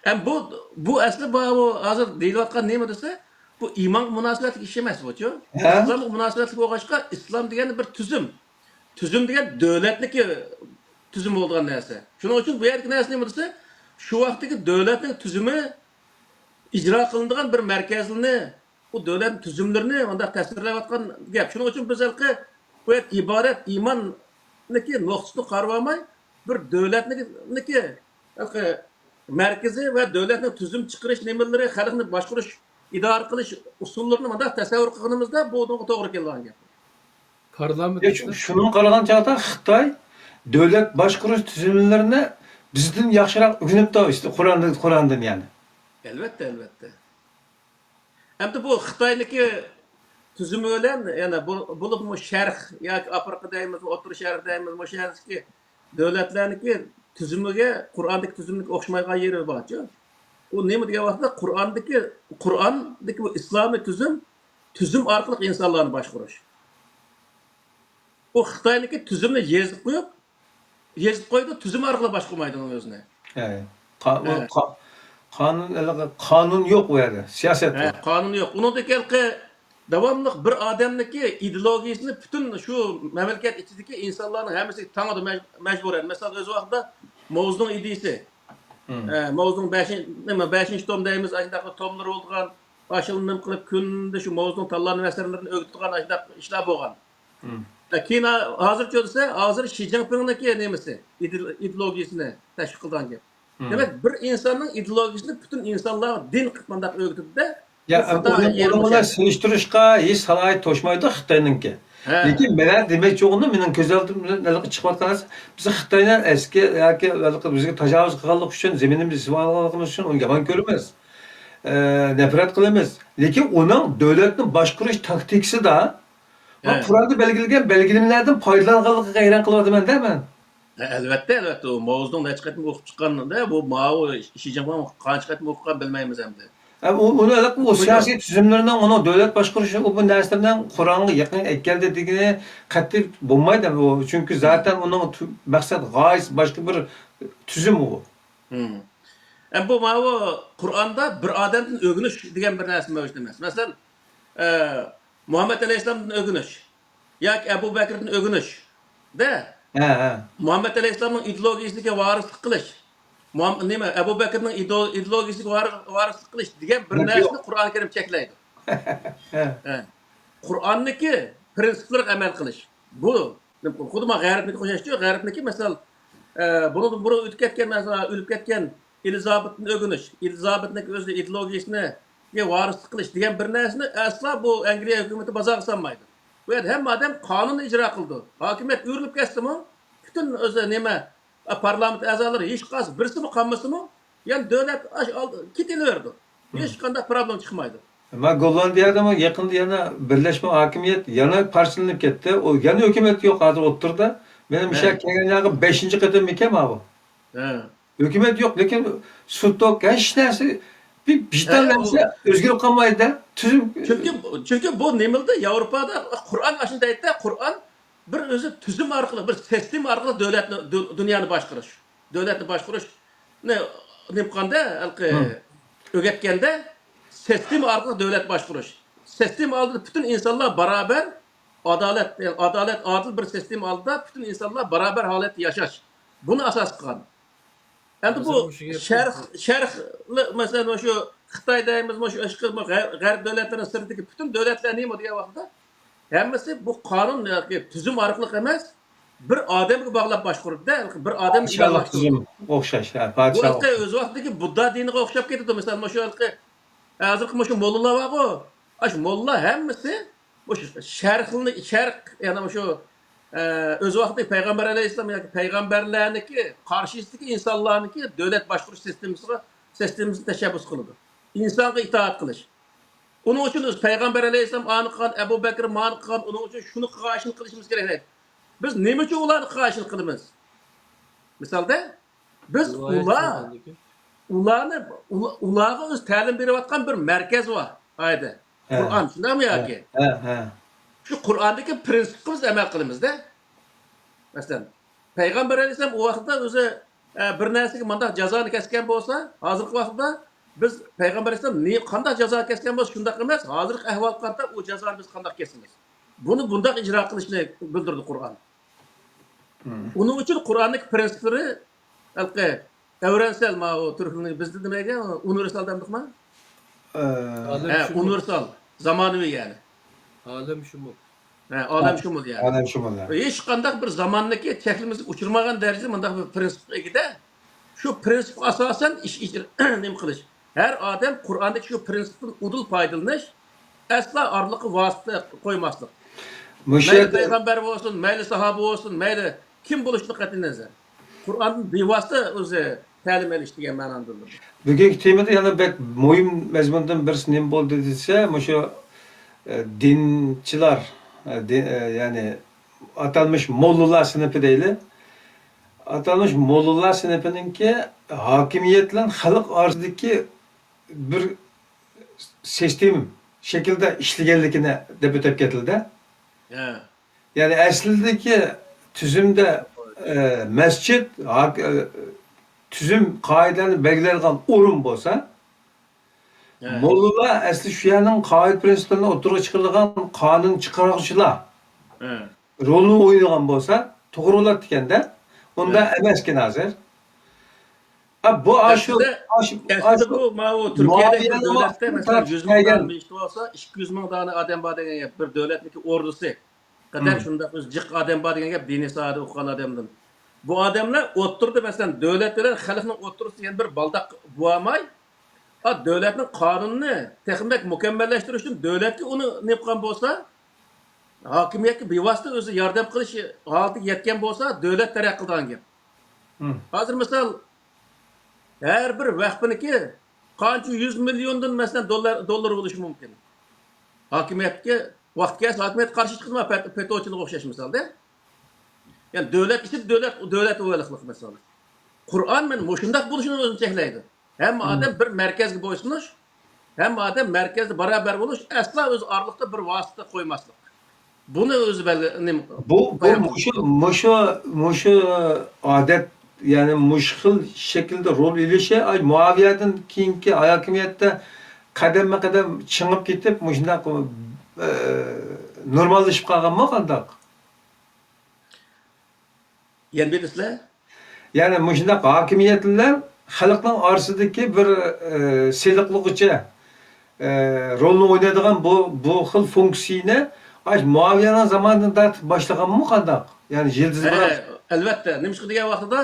ھەم بۇ، بۇ ئەسلى بۇ، بۇ ھازىر دېيىلىۋاتقان نېمە دېسە، بۇ ئىمانغا مۇناسىۋەتلىك ئىش ئەمەس بۇچۇ. ھە؟ ئىسلامغا مۇناسىۋەتلىك بولغاچقا، ئىسلام دېگەن بىر تۈزۈم. تۈزۈم دېگەن دۆلەتنىڭكى تۈزۈمى بولىدىغان نەرسە. شۇنىڭ ئۈچۈن بۇ يەردىكى نەرسە نېمە دېسە، شۇ ۋاقىتتىكى دۆلەتنىڭ تۈزۈمى ئىجرا قىلىنىدىغان بىر مەركەزنى، ئۇ دۆلەتنىڭ تۈزۈملىرىنى مۇنداق تەسۋىرلەۋاتقان گەپ. شۇنىڭ ئۈچۈن بىز ھېلىقى بۇ يەردە ئىبادەت، ئىماننىكى نۇقتىسىنى قارىۋالماي، بىر دۆلەتنىڭكى ھېلىقى مەركىزى ۋە دۆلەتنىڭ تۈزۈم چىقىرىش نېمىلىرى، خەلقنى باشقۇرۇش، ئىدارە قىلىش ئۇسۇللىرىنى مۇنداق تەسەۋۋۇر قىلغىنىمىزدا، بۇ توغرا كېلىدىغان گەپ. پارلامېنت يا، شۇ-، شۇنىڭغا قارىغان چاغدا خىتاي دۆلەت باشقۇرۇش تۈزۈملىرىنى بىزدىن ياخشىراق ئۆگىنىپتۇ، ئىشتە، قۇراندىن، قۇراندىن يەنى. ئەلۋەتتە، ئەلۋەتتە. ئەمدى بۇ خىتاينىڭكى تۈزۈمى بىلەن يەنە بۇ-، بولۇپمۇ شەرق ياكى ئافرىقا دەيمىزمۇ، ئوتتۇرا شەرق دەيمىزمۇ، مۇشۇ يەردىكى دۆلەتلەرنىڭكى تۈزۈمىگە قۇرئاندىكى تۈزۈمنىڭ ئوخشىمايدىغان يېرى بارچۇ. ئۇ نېمە دېگەن ۋاقىتتا، قۇرئاندىكى، قۇرئاندىكى بۇ ئىسلامىي تۈزۈم، تۈزۈم ئارقىلىق ئىنسانلارنى باشقۇرۇش. ئۇ خىتاينىڭكى تۈزۈمنى يېزىپ قويۇپ، يېزىپ قويىدۇ، تۈزۈم ئارقىلىق باشقۇرمايدۇ ئۇنىڭ ئۆزىنى. ھە. قا-، ئۇ ھە. قا-، قانۇن، ھېلىقى قانۇن يوق ئۇ يەردە، سىياسەت ھە، بار. قانۇن يوق. ئۇنىڭدىكى ھېلىقى داۋاملىق بىر ئادەمنىڭكى ئىدېئولوگىيىسىنى پۈتۈن شۇ مەملىكەت ئىچىدىكى ئىنسانلارنىڭ ھەممىسىگە تاڭىدۇ مەج-، مەجبۇرەن. مەسىلەن، ئۆز ۋاقتىدا موزنىڭ ئىدىيىسى. ھىم. ئە، موزنىڭ بەشىن-، نېمە، بەشىنچى توم دەيمىز، ئاشۇنداق توملىرى بولغان، ئاشۇنى نېمە قىلىپ، كۈندە شۇ موزنىڭ تاللانما ئەسەرلىرىنى ئۆگىتىدىغان ئاشۇنداق ئىشلار بولغان. ھىم. ئە، كېيىن ھا-، ھازىرچۇ دېسە، ھازىر شى جىنپىڭنىڭكى نېمىسى، ئىدېئو-، ئىدېئولوگىيىسىنى تەشۋىق قىلىدىغان گەپ. ھىم. دېمەك، بىر ئىنساننىڭ ئىدېئولوگىيىسىنى پۈتۈن ئىنسانلارغا دىن قىلىپ مانداق ئۆگىتىدۇ-دە، يا، بۇ خاتا ئەمدى ئۇنىڭ يېرىمىز بىلەن يەردە. سېلىشتۇرۇشقا ھېچ سالاھىيەت توشمايدۇ خىتاينىڭكى. ھە. لېكىن مەن دېمەكچى بولغىنىم، مېنىڭ كۆز ئالدىمدا ھېلىقى چىقىۋاتقان نەرسە، بىز خىتاينى ئەسكى ياكى ھېلىقى بىزگە تاجاۋۇز قىلغانلىقى ئۈچۈن، زېمىنىمىزنى ئېلىۋالغانلىقىمىز ئۈچۈن ئۇنى يامان كۆرىمىز. ئە، نەپرەت قىلىمىز. لېكىن ئۇنىڭ دۆلەتنى باشقۇرۇش تاكتىكىسىدا، ھە. قۇرئاندا بەلگىلىگەن بەلگىلىمىلەردىن پايدىلانغانلىقىغا ھەيران قېلىۋاتىمەن-دە مەن. ئەلۋەتتە، ئەلۋەتتە، ئۇ ماۋزېدۇڭ نەچچە قېتىم ئوقۇپ چىققان، بۇ ماۋۇ شى جىنپىڭ قانچە قېتىم ئوقۇغان بىلمەيمىز ئەمدى. ئۇ، ئۇنى ھېلىقى ئۇ سىياسىي تۈزۈملىرىنىڭ، ئۇنىڭ دۆلەت باشقۇرۇشى، ئۇ بۇ نەرسىلەرنىڭ قۇرئانغا يېقىن ئەكەلدى دېگىنى قەتئىي بولمايدۇ. ئۇ، چۈنكى زاتەن ئۇنىڭ تۈ-، مەقسەت غايىسى باشقا بىر تۈزۈم ئۇ. ھىم. ئەمدى بۇ ماۋۇ قۇرئاندا بىر ئادەمدىن ئۆگىنىش دېگەن بىر نەرسە مەۋجۇت ئەمەس. مەسىلەن، ئە، مۇھەممەد ئەلەيھىسسالامدىن ئۆگىنىش ياكى ئەبۇ بەكرىدىن ئۆگىنىش دە، ھە، ھە. مۇھەممەد ئەلەيھىسسالامنىڭ ئىدېئولوگىيىسىگە ۋارىسلىق قىلىش، مۇھەم-، نېمە، ئەبۇ بەكرىنىڭ ئىدېئو-، ئىدېئولوگىيىسىگە ۋار-، ۋارىسلىق قىلىش دېگەن بىر نەرسىنى قۇرئان كەرىم چەكلەيدۇ. ھە. ھە. قۇرئاننىڭكى پىرىنسىپلىرىغا ئەمەل قىلىش. بۇ خۇددى مانا غەربنىڭكى ئوخشاشچۇ. غەربنىڭكى، مەسىلەن، ئە، بۇنىڭدىن بۇرۇن ئۆتۈپ كەتكەن، مەسىلەن، ئۆلۈپ كەتكەن ئېلىزابېتتىن ئۆگىنىش، ئېلىزابېتنىڭ ئۆزى ئىدېئولوگىيىسىنى ۋارىسلىق قىلىش دېگەن بىر نەرسىنى ئەسلا بۇ ئەنگلىيە ھۆكۈمىتى بازارغا سالمايدۇ. بۇ يەردە ھەممە ئادەم قانۇننى ئىجرا قىلىدۇ. ھاكىمىيەت ئۆرۈلۈپ كەتسىمۇ، پۈتۈن ئۆزى نېمە، پارلامېنت ئەزالىرى ھېچقايسى بىرسىمۇ قالمىسىمۇ، يەنە دۆلەت ئاش-، ئال-، كېتىلىۋېرىدۇ. ھېچقانداق پروبلېما چىقمايدۇ. ئەمما گوللاندىيەدىمۇ يېقىندا يەنە بىرلەشمە ھاكىمىيەت يەنە پارچىلىنىپ كەتتى. ئۇ يەنە ھۆكۈمەت يوق ھازىر ئوتتۇرىدا. مېنىڭ مۇشۇ ھە. كەلگەن يەرگە بەشىنچى قېتىممىكەن ماۋۇ. ھە. ھۆكۈمەت يوق، لېكىن سۇتوك، ھېچ نەرسە، بىر ۋىجدان ھە، نەرسە ئۆزگىرىپ قالمايدۇ-دە. تۈزۈم. چۈنكى، چۈنكى بۇ نېمىلدى؟ ياۋروپادا قۇرئان ئاشۇنداق دەيدۇ-دە، قۇرئان بىر ئۆزى تۈزۈم ئارقىلىق، بىر سىستېما ئارقىلىق دۆلەتنى، دۇ-، دۇنيانى باشقۇرۇش، دۆلەتنى باشقۇرۇشنى نېمە قىلغاندا، ھېلىقى ھە. ئۆگەتكەندە، سىستېما ئارقىلىق دۆلەت باشقۇرۇش. سىستېما ئالدىدا پۈتۈن ئىنسانلار باراۋەر، ئادالەت، ئادالەت، ئادىل بىر سىستېما ئالدىدا پۈتۈن ئىنسانلار باراۋەر ھالەتتە ياشاش. بۇنى ئاساس قىلغان. ئەمدى بۇ ھازىر مۇشۇ گەپ شەرق، شەرق، مەسىلەن، مۇشۇ خىتاي دەيمىز، مۇشۇ ئىشقىلىپ غەر-، غەرب دۆلەتلىرىنىڭ سىرتىدىكى پۈتۈن دۆلەتلەر نېمە دېگەن ۋاقىتتا، ھەممىسى بۇ قانۇن ياكى تۈزۈم ئارقىلىق ئەمەس، بىر ئادەمگە باغلاپ باشقۇرىدۇ-دە، بىر ئادەم پادىشاھلىق تۈزۈم ئوخشاش، ھە، بۇ پادىشاھلىق. ھېلىقى ئۆز ۋاقتىدىكى بۇددا دىنىغا ئوخشاپ كېتىدۇ. مىسال، مۇشۇ ھېلىقى ھازىرقى مۇشۇ موللىلار بارغۇ، ئاشۇ موللا ھەممىسى مۇشۇ شەرقنى، شەرق، يەنى مۇشۇ، ئە، ئۆز ۋاقتىدىكى پەيغەمبەر ئەلەيھىسسالام ياكى پەيغەمبەرلەرنىڭكى قارشىسىدىكى ئىنسانلارنىڭكى دۆلەت باشقۇرۇش سىستېمىسىغا، سىستېمىسىنى تەشەببۇس قىلىدۇ. ئىنسانغا ئىتائەت قىلىش. ئۇنىڭ ئۈچۈن بىز پەيغەمبەر ئەلەيھىسسالام ئانى قىلغان، ئەبۇ بەكرى مانى قىلغان، ئۇنىڭ ئۈچۈن شۇنى قىلغان، شۇنى قىلىشىمىز كېرەك دەيدۇ. بىز نېمە ئۈچۈن ئۇلارنى قىلغان، شۇنى قىلىمىز؟ مىسالدا، بىز رىۋايەت ئۇلار، قىلغاندىكىن. ئۇلارنى، ئۇلا-، ئۇلارغا ئۆزى تەلىم بېرىۋاتقان بىر مەركەز بار، ئايدا. ھە. قۇرئان، شۇنداقمۇ ياكى؟ ھە، ھە. شۇ قۇرئاندىكى پرىنسىپقا بىز ئەمەل قىلىمىز-دە. مەسىلەن، پەيغەمبەر ئەلەيھىسسالام ئۇ ۋاقىتتا ئۆزى، ئە، بىر نەرسىگە مانداق جازانى كەسكەن بولسا، ھازىرقى ۋاقىتتا بىز پەيغەمبەر ئەلەيھىسسالام نى-، قانداق جازا كەسكەن بولسا، شۇنداق ئەمەس، ھازىرقى ئەھۋالغا قارىتا ئۇ جازانى بىز قانداق كېسىمىز؟ بۇنى بۇنداق ئىجرا قىلىشنى بىلدۈرىدۇ قۇرئان. مم. ئۇنىڭ ئۈچۈن قۇرئاندىكى پرىنسىپلىرى ھېلىقى ئەۋرەنسەل، ماۋۇ تۈركلەرنىڭ بىزدە نېمە دېگەن، ئۇنىۋېرسال دەمدۇقما؟ ئە، ھە، ئالەمشۇمۇل. ئۇنىۋېرسال، زامانىۋى يەنى. ئالەمشۇمۇل. ھە، ئالەمشۇمۇل يەنى. ئالەمشۇمۇل، ھە. ھېچقانداق بىر زاماندىكى چەكلىمىسىگە ئۇچرىمىغان دەرىجىدە مۇنداق بىر پرىنسىپقا ئىگىدە. شۇ پرىنسىپقا ئاساسەن ئىش، ئىش، نېمە قىلىش. ھەر ئادەم قۇرئاندىكى شۇ پرىنسىپتىن ئۇدۇل پايدىلىنىش، ئەسلا ئارىلىققا ۋاسىتە قويماسلىق. مۇشۇ مەيلى يەردە پەيغەمبەر بولسۇن، مەيلى ساھابە بولسۇن، مەيلى كىم بولۇشىدىن قەتئىينەزەر، قۇرئاندىن بىۋاسىتە ئۆزى تەلىم ئېلىش دېگەن مەنانى بىلدۈرىدۇ. بۈگۈنكى تېمىدا يەنە بەك مۇھىم مەزمۇندىن بىرسى نېمە بولدى دېسە، مۇشۇ، ئە، دىنچىلار، ئە، دىن، ئە، يەنى ئاتالمىش موللىلار سىنىپى دەيلى. ئاتالمىش موللىلار سىنىپىنىڭكى ھاكىمىيەت بىلەن خەلق ئارىسىدىكى بىر سىستېما شەكلىدە ئىشلىگەنلىكىنى دەپ ئۆتۈپ كەتىلدى. ھە. يەنى ئەسلىدىكى تۈزۈمدە، ئە، مەسچىت، ھاك-، ئە، تۈزۈم قائىدىلەرنى بەلگىلەيدىغان ئورۇن بولسا، ھە. موللىلار ئەسلى شۇ يەرنىڭ قائىدە پىرىنسىپلىرىنى ئوتتۇرىغا چىقىرىدىغان، قانۇن چىقارغۇچىلار ھە. رولىنى ئوينىغان بولسا توغرا بولاتتىكەن-دە. ئۇنداق ھە. ئەمەسكەن ھازىر. ئا، بۇ ئاشۇ، ئەسلىدە، ئاشۇ، ئەسلىدە ئاشۇ بۇ ماۋۇ تۈركىيەدەك بىر مۇئاۋىيەنىڭ دۆلەتتە، مەسىلەن، يۈز مىڭ دانە مېشىت بولسا، ئىككى يۈز مىڭ دانە ئادەم بار دېگەن گەپ، بىر دۆلەتنىڭكى ئوردىسى. قەدەر مم. شۇنداق ئۆزى جىق ئادەم بار دېگەن گەپ، دىنىي ساھەدە ئوقۇغان ئادەمدىن. بۇ ئادەملەر ئوتتۇرىدا، مەسىلەن، دۆلەت بىلەن خەلقنىڭ ئوتتۇرىسىدا يەنە بىر بالداق بولالماي، ئا، دۆلەتنىڭ قانۇنىنى تېخىمۇ بەك مۇكەممەللەشتۈرۈش ئۈچۈن دۆلەتكە ئۇنى نېمە قىلغان بولسا، ھاكىمىيەتكە بىۋاسىتە ئۆزى ياردەم قىلىش ھالىتىگە يەتكەن بولسا، دۆلەت تەرەققىي قىلىدىغان گەپ. مم. ھازىر مىسال، ھەر بىر ۋەخپىنىڭكى قانچە يۈز مىليوندىن، مەسىلەن، دوللار، دوللار بولۇشى مۇمكىن. ھاكىمىيەتكە ۋاقتى كەلسە، ھاكىمىيەتكە قارشى چىقىدۇ، پەت-، پېتوچىلىققا ئوخشاش مىسالدا. يەنى دۆلەت ئىچىدە دۆلەت، دۆلەت ئۇۋالىقلىق مەسىلە. قۇرئان مەن مۇشۇنداق بولۇشىنى ئۆزىنى چەكلەيدۇ. ھەممە ئادەم بىر مەركەزگە بويسۇنۇش، ھەممە ئادەم مەركەزدە باراۋەر بولۇش، ئەسلا ئۆز ئارىلىقتا بىر ۋاسىتە قويماسلىق. بۇنى ئۆزى بەلگە-، نېمە، بۇ، بۇ بايان مۇشۇ، مۇشۇ، مۇشۇ ئادەت، يەنى مۇشۇ خىل شەكىلدە رول ئېلىشى، ئاي، مۇئاۋىيەدىن كېيىنكى ھاكىمىيەتتە قەدەممۇ قەدەم چىڭىپ كېتىپ، مۇشۇنداق، ئە، نورماللىشىپ قالغانمۇ قانداق؟ يەنە بىر دېسىلە؟ يەنى مۇشۇنداق ھاكىمىيەتلەر خەلقنىڭ ئارىسىدىكى بىر، ئە، سېلىقلىغۇچى، ئە، رولنى ئوينايدىغان بۇ، بۇ خىل فۇنكسىيىنى ئاشۇ مۇئاۋىيەنىڭ زامانىدىن تارتىپ باشلىغانمۇ قانداق؟ يەنى يىلتىز ھە، بىلەن. ئەلۋەتتە. نېمىشقا دېگەن ۋاقتىدا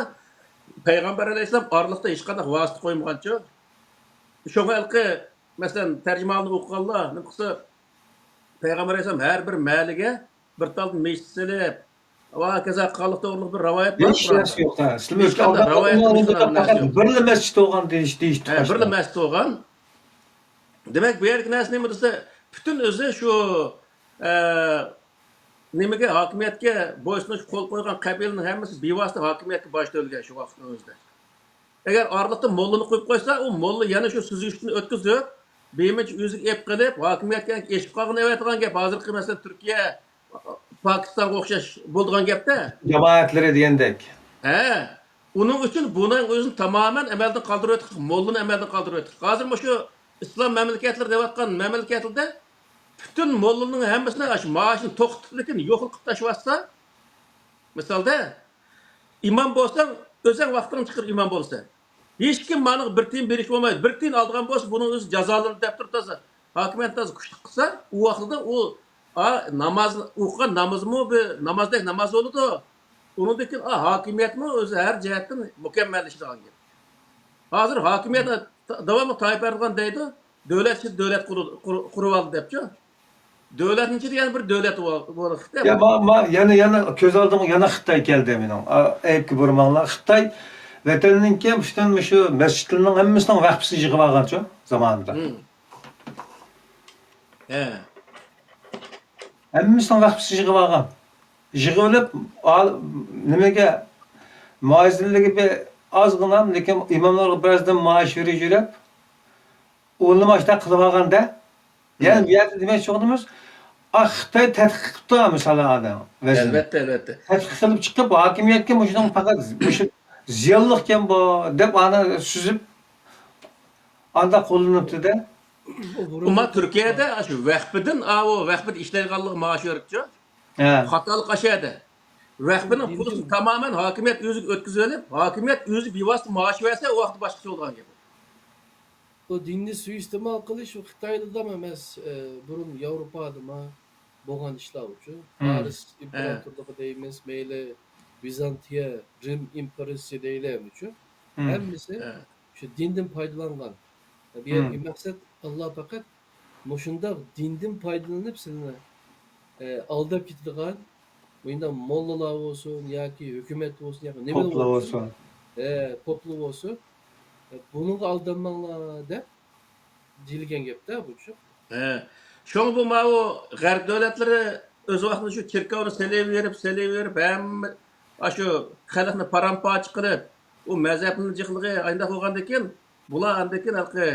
پەيغەمبەر ئەلەيھىسسالام ئارىلىقتا ھېچقانداق ۋاسىتە قويمىغانچۇ؟ شۇڭا ھېلىقى، مەسىلەن، تەرجىمىھالنى ئوقۇغانلار نېمە قىلسا، پەيغەمبەر ئەلەيھىسسالام ھەر بىر مەھەللىگە بىر تال مەسچىت سېلىپ، ۋە ھاكازا قالدۇق توغرىلىق بىر رىۋايەت بار ھېچ قۇرئاندا. نەرسە يوق، ھە. سىلەر ھېچقانداق رىۋايەت قىلمىغان نەرسە يوق. بىرلا مەسچىت بولغان دېيىش، دېيىشتى ھە، بىرلا مەسچىت بولغان. دېمەك، بۇ يەردىكى نەرسە نېمە دېسە، پۈتۈن ئۆزى شۇ، ئە، نېمىگە، ھاكىمىيەتكە بويسۇنۇش، قول قويغان قەبىلىنىڭ ھەممىسى بىۋاسىتە ھاكىمىيەتكە باش تۆلىگەن شۇ ۋاقىتنىڭ ئۆزىدە. ئەگەر ئارىلىقتا موللىنى قويۇپ قويسا، ئۇ موللا يەنە شۇ سۈزۈشتىن ئۆتكۈزۈپ، بىمىنچە ئۆزىگە ئېلىپ قېلىپ، ھاكىمىيەتكە ئېشىپ قالغىنى ئەۋەتىدىغان گەپ. ھازىرقى، مەسىلەن، تۈركىيە، پاكىستانغا ئوخشاش بولىدىغان گەپتە. جامائەتلىرى دېگەندەك. ھە. ئۇنىڭ ئۈچۈن بۇنىڭ ئۆزىنى تامامەن ئەمەلدىن قالدۇرۇۋەتتۇق، موللىنى ئەمەلدىن قالدۇرۇۋەتتۇق. ھازىر مۇشۇ ئىسلام مەملىكەتلىرى دەۋاتقان مەملىكەتلەردە پۈتۈن موللىنىڭ ھەممىسىنى ئاشۇ مائاشىنى توختىتىپ، لېكىن يوقلىتىپ تاشلىۋاتسا، مىسالدا، ئىمام بولساڭ، ئۆزۈڭ ۋاقتىڭنى چىقىرىپ ئىمام بولىسەن. ھېچكىم ماڭا بىر تىيىن بېرىشكە بولمايدۇ. بىر تىيىن ئالىدىغان بولسا، بۇنىڭ ئۆزى جازالىنىدۇ دەپ تۇرۇپ، تازا ھاكىمىيەت تازا كۈچلۈك قىلسا، ئۇ ۋاقىتتا ئۇ، ئا، ناماز، ئوقۇغان نامىزىمۇ بىر نامازدەك ناماز بولىدۇ. ئۇنىڭدىن كېيىن، ئا، ھاكىمىيەتمۇ ئۆزى ھەر جەھەتتىن مۇكەممەللىشىدىغان گەپ. ھازىر ھاكىمىيەتنى داۋاملىق تايىپ ئەردوغان دەيدۇ، دۆلەت ئىچىدە دۆلەت قۇرۇ-، قۇر-، قۇرۇۋالدى دەپچۇ. دۆلەتنىڭ ئىچىدە يەنە بىر دۆلەت بار، بار خىتاي. يا، ما، ما، يەنە، يەنە كۆز ئالدىمغا يەنە خىتاي كەلدى مېنىڭ. ئا، ئەيىبكە بۇرىماڭلار. خىتاي ۋەتەننىڭكى پۈتۈن مۇشۇ مەسچىتلىرىنىڭ ھەممىسىنىڭ ۋەخپىسىنى يىغىۋالغانچۇ زامانىدا. ھە. ھەممىسىنىڭ ۋەخپىسىنى يىغىۋالغان. يىغىۋېلىپ، ئا-، نېمىگە، مۇئەززىنلىككە بىر ئازغىنا، لېكىن ئىماملارغا بىرازدىن مائاش بېرىپ يۈرۈپ، ئۇلىمۇ ئاشۇنداق قىلىۋالغاندا، يەنى بۇ يەردە دېمەكچى بولغىنىمىز، ئا، خىتاي تەتقىق قىپتۇ، مىسالەن، ئادەم، ۋەزىرنى. ئەلۋەتتە، ئەلۋەتتە. تەتقىق قىلىپ چىقىپ، ھاكىمىيەتكە مۇشۇنىڭ پەقەت مۇشۇ زىيانلىقكەن بۇ، دەپ ئانا سۈزۈپ، ئانداق قوللىنىپتۇ-دە. ئۇما تۈركىيەدە شۇ ۋەخپىدىن، ئاۋۇ ۋەخپىدە ئىشلەيدىغانلىقى مائاش يورۇقچۇ. ھە. خاتالىق ئاشۇ يەردە. ۋەخپىنىڭ پۇلىنى تامامەن ھاكىمىيەت ئۆزىگە ئۆتكۈزۈۋېلىپ، ھاكىمىيەت ئۆزى بىۋاسىتە مائاش بەرسە، ئۇ ۋاقىتتا باشقىچە بولىدىغان گەپ. بۇ دىننى سۇيىئىستېمال قىلىش، ئۇ خىتايلىدام ئەمەس، ئە، بۇرۇن ياۋروپادىمۇ بولغان ئىشلار ئۇچۇن. پارس ئىمپېراتورلۇقى دەيمىز، مەيلى ۋىزانتىيە، رىم ئىمپېرىيىسى دەيلى ئۇچۇن. ھەممىسى شۇ دىندىن پايدىلانغان. بۇ يەردىكى مەقسەت، ئاللا پەقەت مۇشۇنداق دىندىن پايدىلىنىپ سىلىنى، ئە، ئالداپ كېتىدىغان، مۇنداق موللىلار بولسۇن ياكى ھۆكۈمەت بولسۇن ياكى نېمىلا بولسۇن، ئە، پوپلار بولسۇن، ئە، بۇنىڭغا ئالدانماڭلار دەپ دېيىلگەن گەپتە بۇچۇ. ھە. شۇڭا بۇ ماۋۇ غەرب دۆلەتلىرى ئۆز ۋاقتىدا شۇ چېركاۋنى سېلىۋېرىپ، سېلىۋېرىپ، ھەممە ئاشۇ خەلقنى پارام-پارچە قىلىپ، ئۇ مەزھەپنى جىقلىقى ئانداق بولغاندىن كېيىن، بۇلار ئاندىن كېيىن ھېلىقى،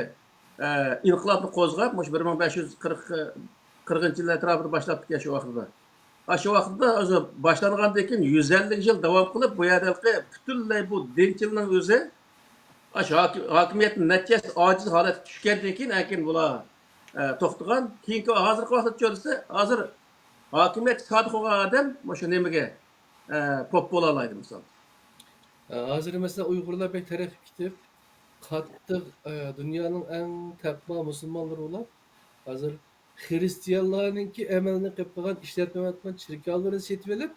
ئە، ئىنقىلابنى قوزغاپ، مۇشۇ بىر مىڭ بەش يۈز قىرىق، قىرىقىنچى يىللار ئەتراپىدا باشلاپتىكەن شۇ ۋاقتىدا. ئاشۇ ۋاقىتتا ئۆزى باشلانغاندىن كېيىن يۈز ئەللىك يىل داۋام قىلىپ، بۇ يەردە ھېلىقى پۈتۈنلەي بۇ دىنچىلنىڭ ئۆزى ئاشۇ ھاكىم-، ھاكىمىيەتنىڭ نەچچىسى ئاجىز ھالەتكە چۈشكەندىن كېيىن، ئەكىن بۇلار، ئە، توختىغان. كېيىنكى، ھازىرقى ۋاقىتتا چۆلىسى، ھازىر ھاكىمىيەتكە سادىق بولغان ئادەم مۇشۇ نېمىگە، ئە، پوپ بولالايدۇ، مىسال. ئە، ھازىر، مەسىلەن، ئۇيغۇرلار بەك تەرەققىي قىلىپ، قاتتىق، ئە، دۇنيانىڭ ئەڭ تەقۋا مۇسۇلمانلىرى بولۇپ، ھازىر خىرىستىيانلارنىڭكى ئەمەلنى قىلىپ قالغان، ئىشلەتمەيۋاتقان چېركاۋلىرىنى سېتىۋېلىپ،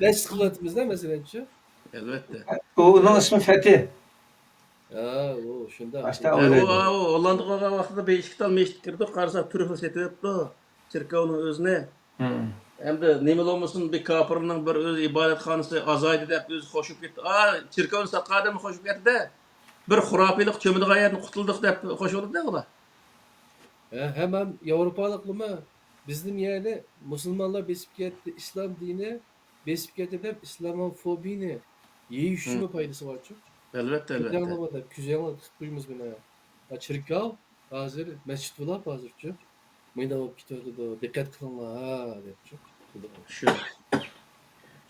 مەسچىت قىلىۋاتىمىز-دە، مەسىلەنچۇ. ئەلۋەتتە. ئۇ، ئۇنىڭ ئىسمى فەتى. ھە، ئۇ شۇنداق. ئاشتا ھە، ئۇ، ئۇ، ئۇ ھوللاندىغا بارغان ۋاقتىدا بىر ئىككى تال مەسچىت كىردۇق، قارىساق، تۈركلەر سېتىۋېپتۇ چېركاۋنىڭ ئۆزىنى. ھەمدە نېمىلا بولمىسۇن، بىر كاپىرنىڭ بىر ئۆزى ئىبادەتخانىسى ئازايدى دەپ ئۆزى خوش بولۇپ كەتتى. ئا، چېركاۋنى ساتقان ئادەممۇ خوش بولۇپ كەتتى-دە. بىر خۇراپىيلىق چۆمىدىغان يەردىن قۇتۇلدۇق دەپ خوش بولىدۇ-دە ئۇلار. ھە، ھەممە ياۋروپالىقلىمۇ بىزنىڭ يەردە مۇسۇلمانلار بېسىپ كەتتى، ئىسلام دىنى بېسىپ كەتتى دەپ ئىسلاموفوبىيىنى يېيىش ئۈچۈنمۇ پايدىسى بارچۇ؟ ئەلۋەتتە، ئەلۋەتتە. كۆزەڭلار دەپ، كۆزەڭلار تۇتۇپ قويىمىز بۇنى. ھا، چېركاۋ ھازىر مەسچىت بولاپ ھازىرچۇ. مۇنداق بولۇپ كېتىۋاتىدۇ، دىققەت قىلىڭلار، ھا، دەپچۇ. شۇ.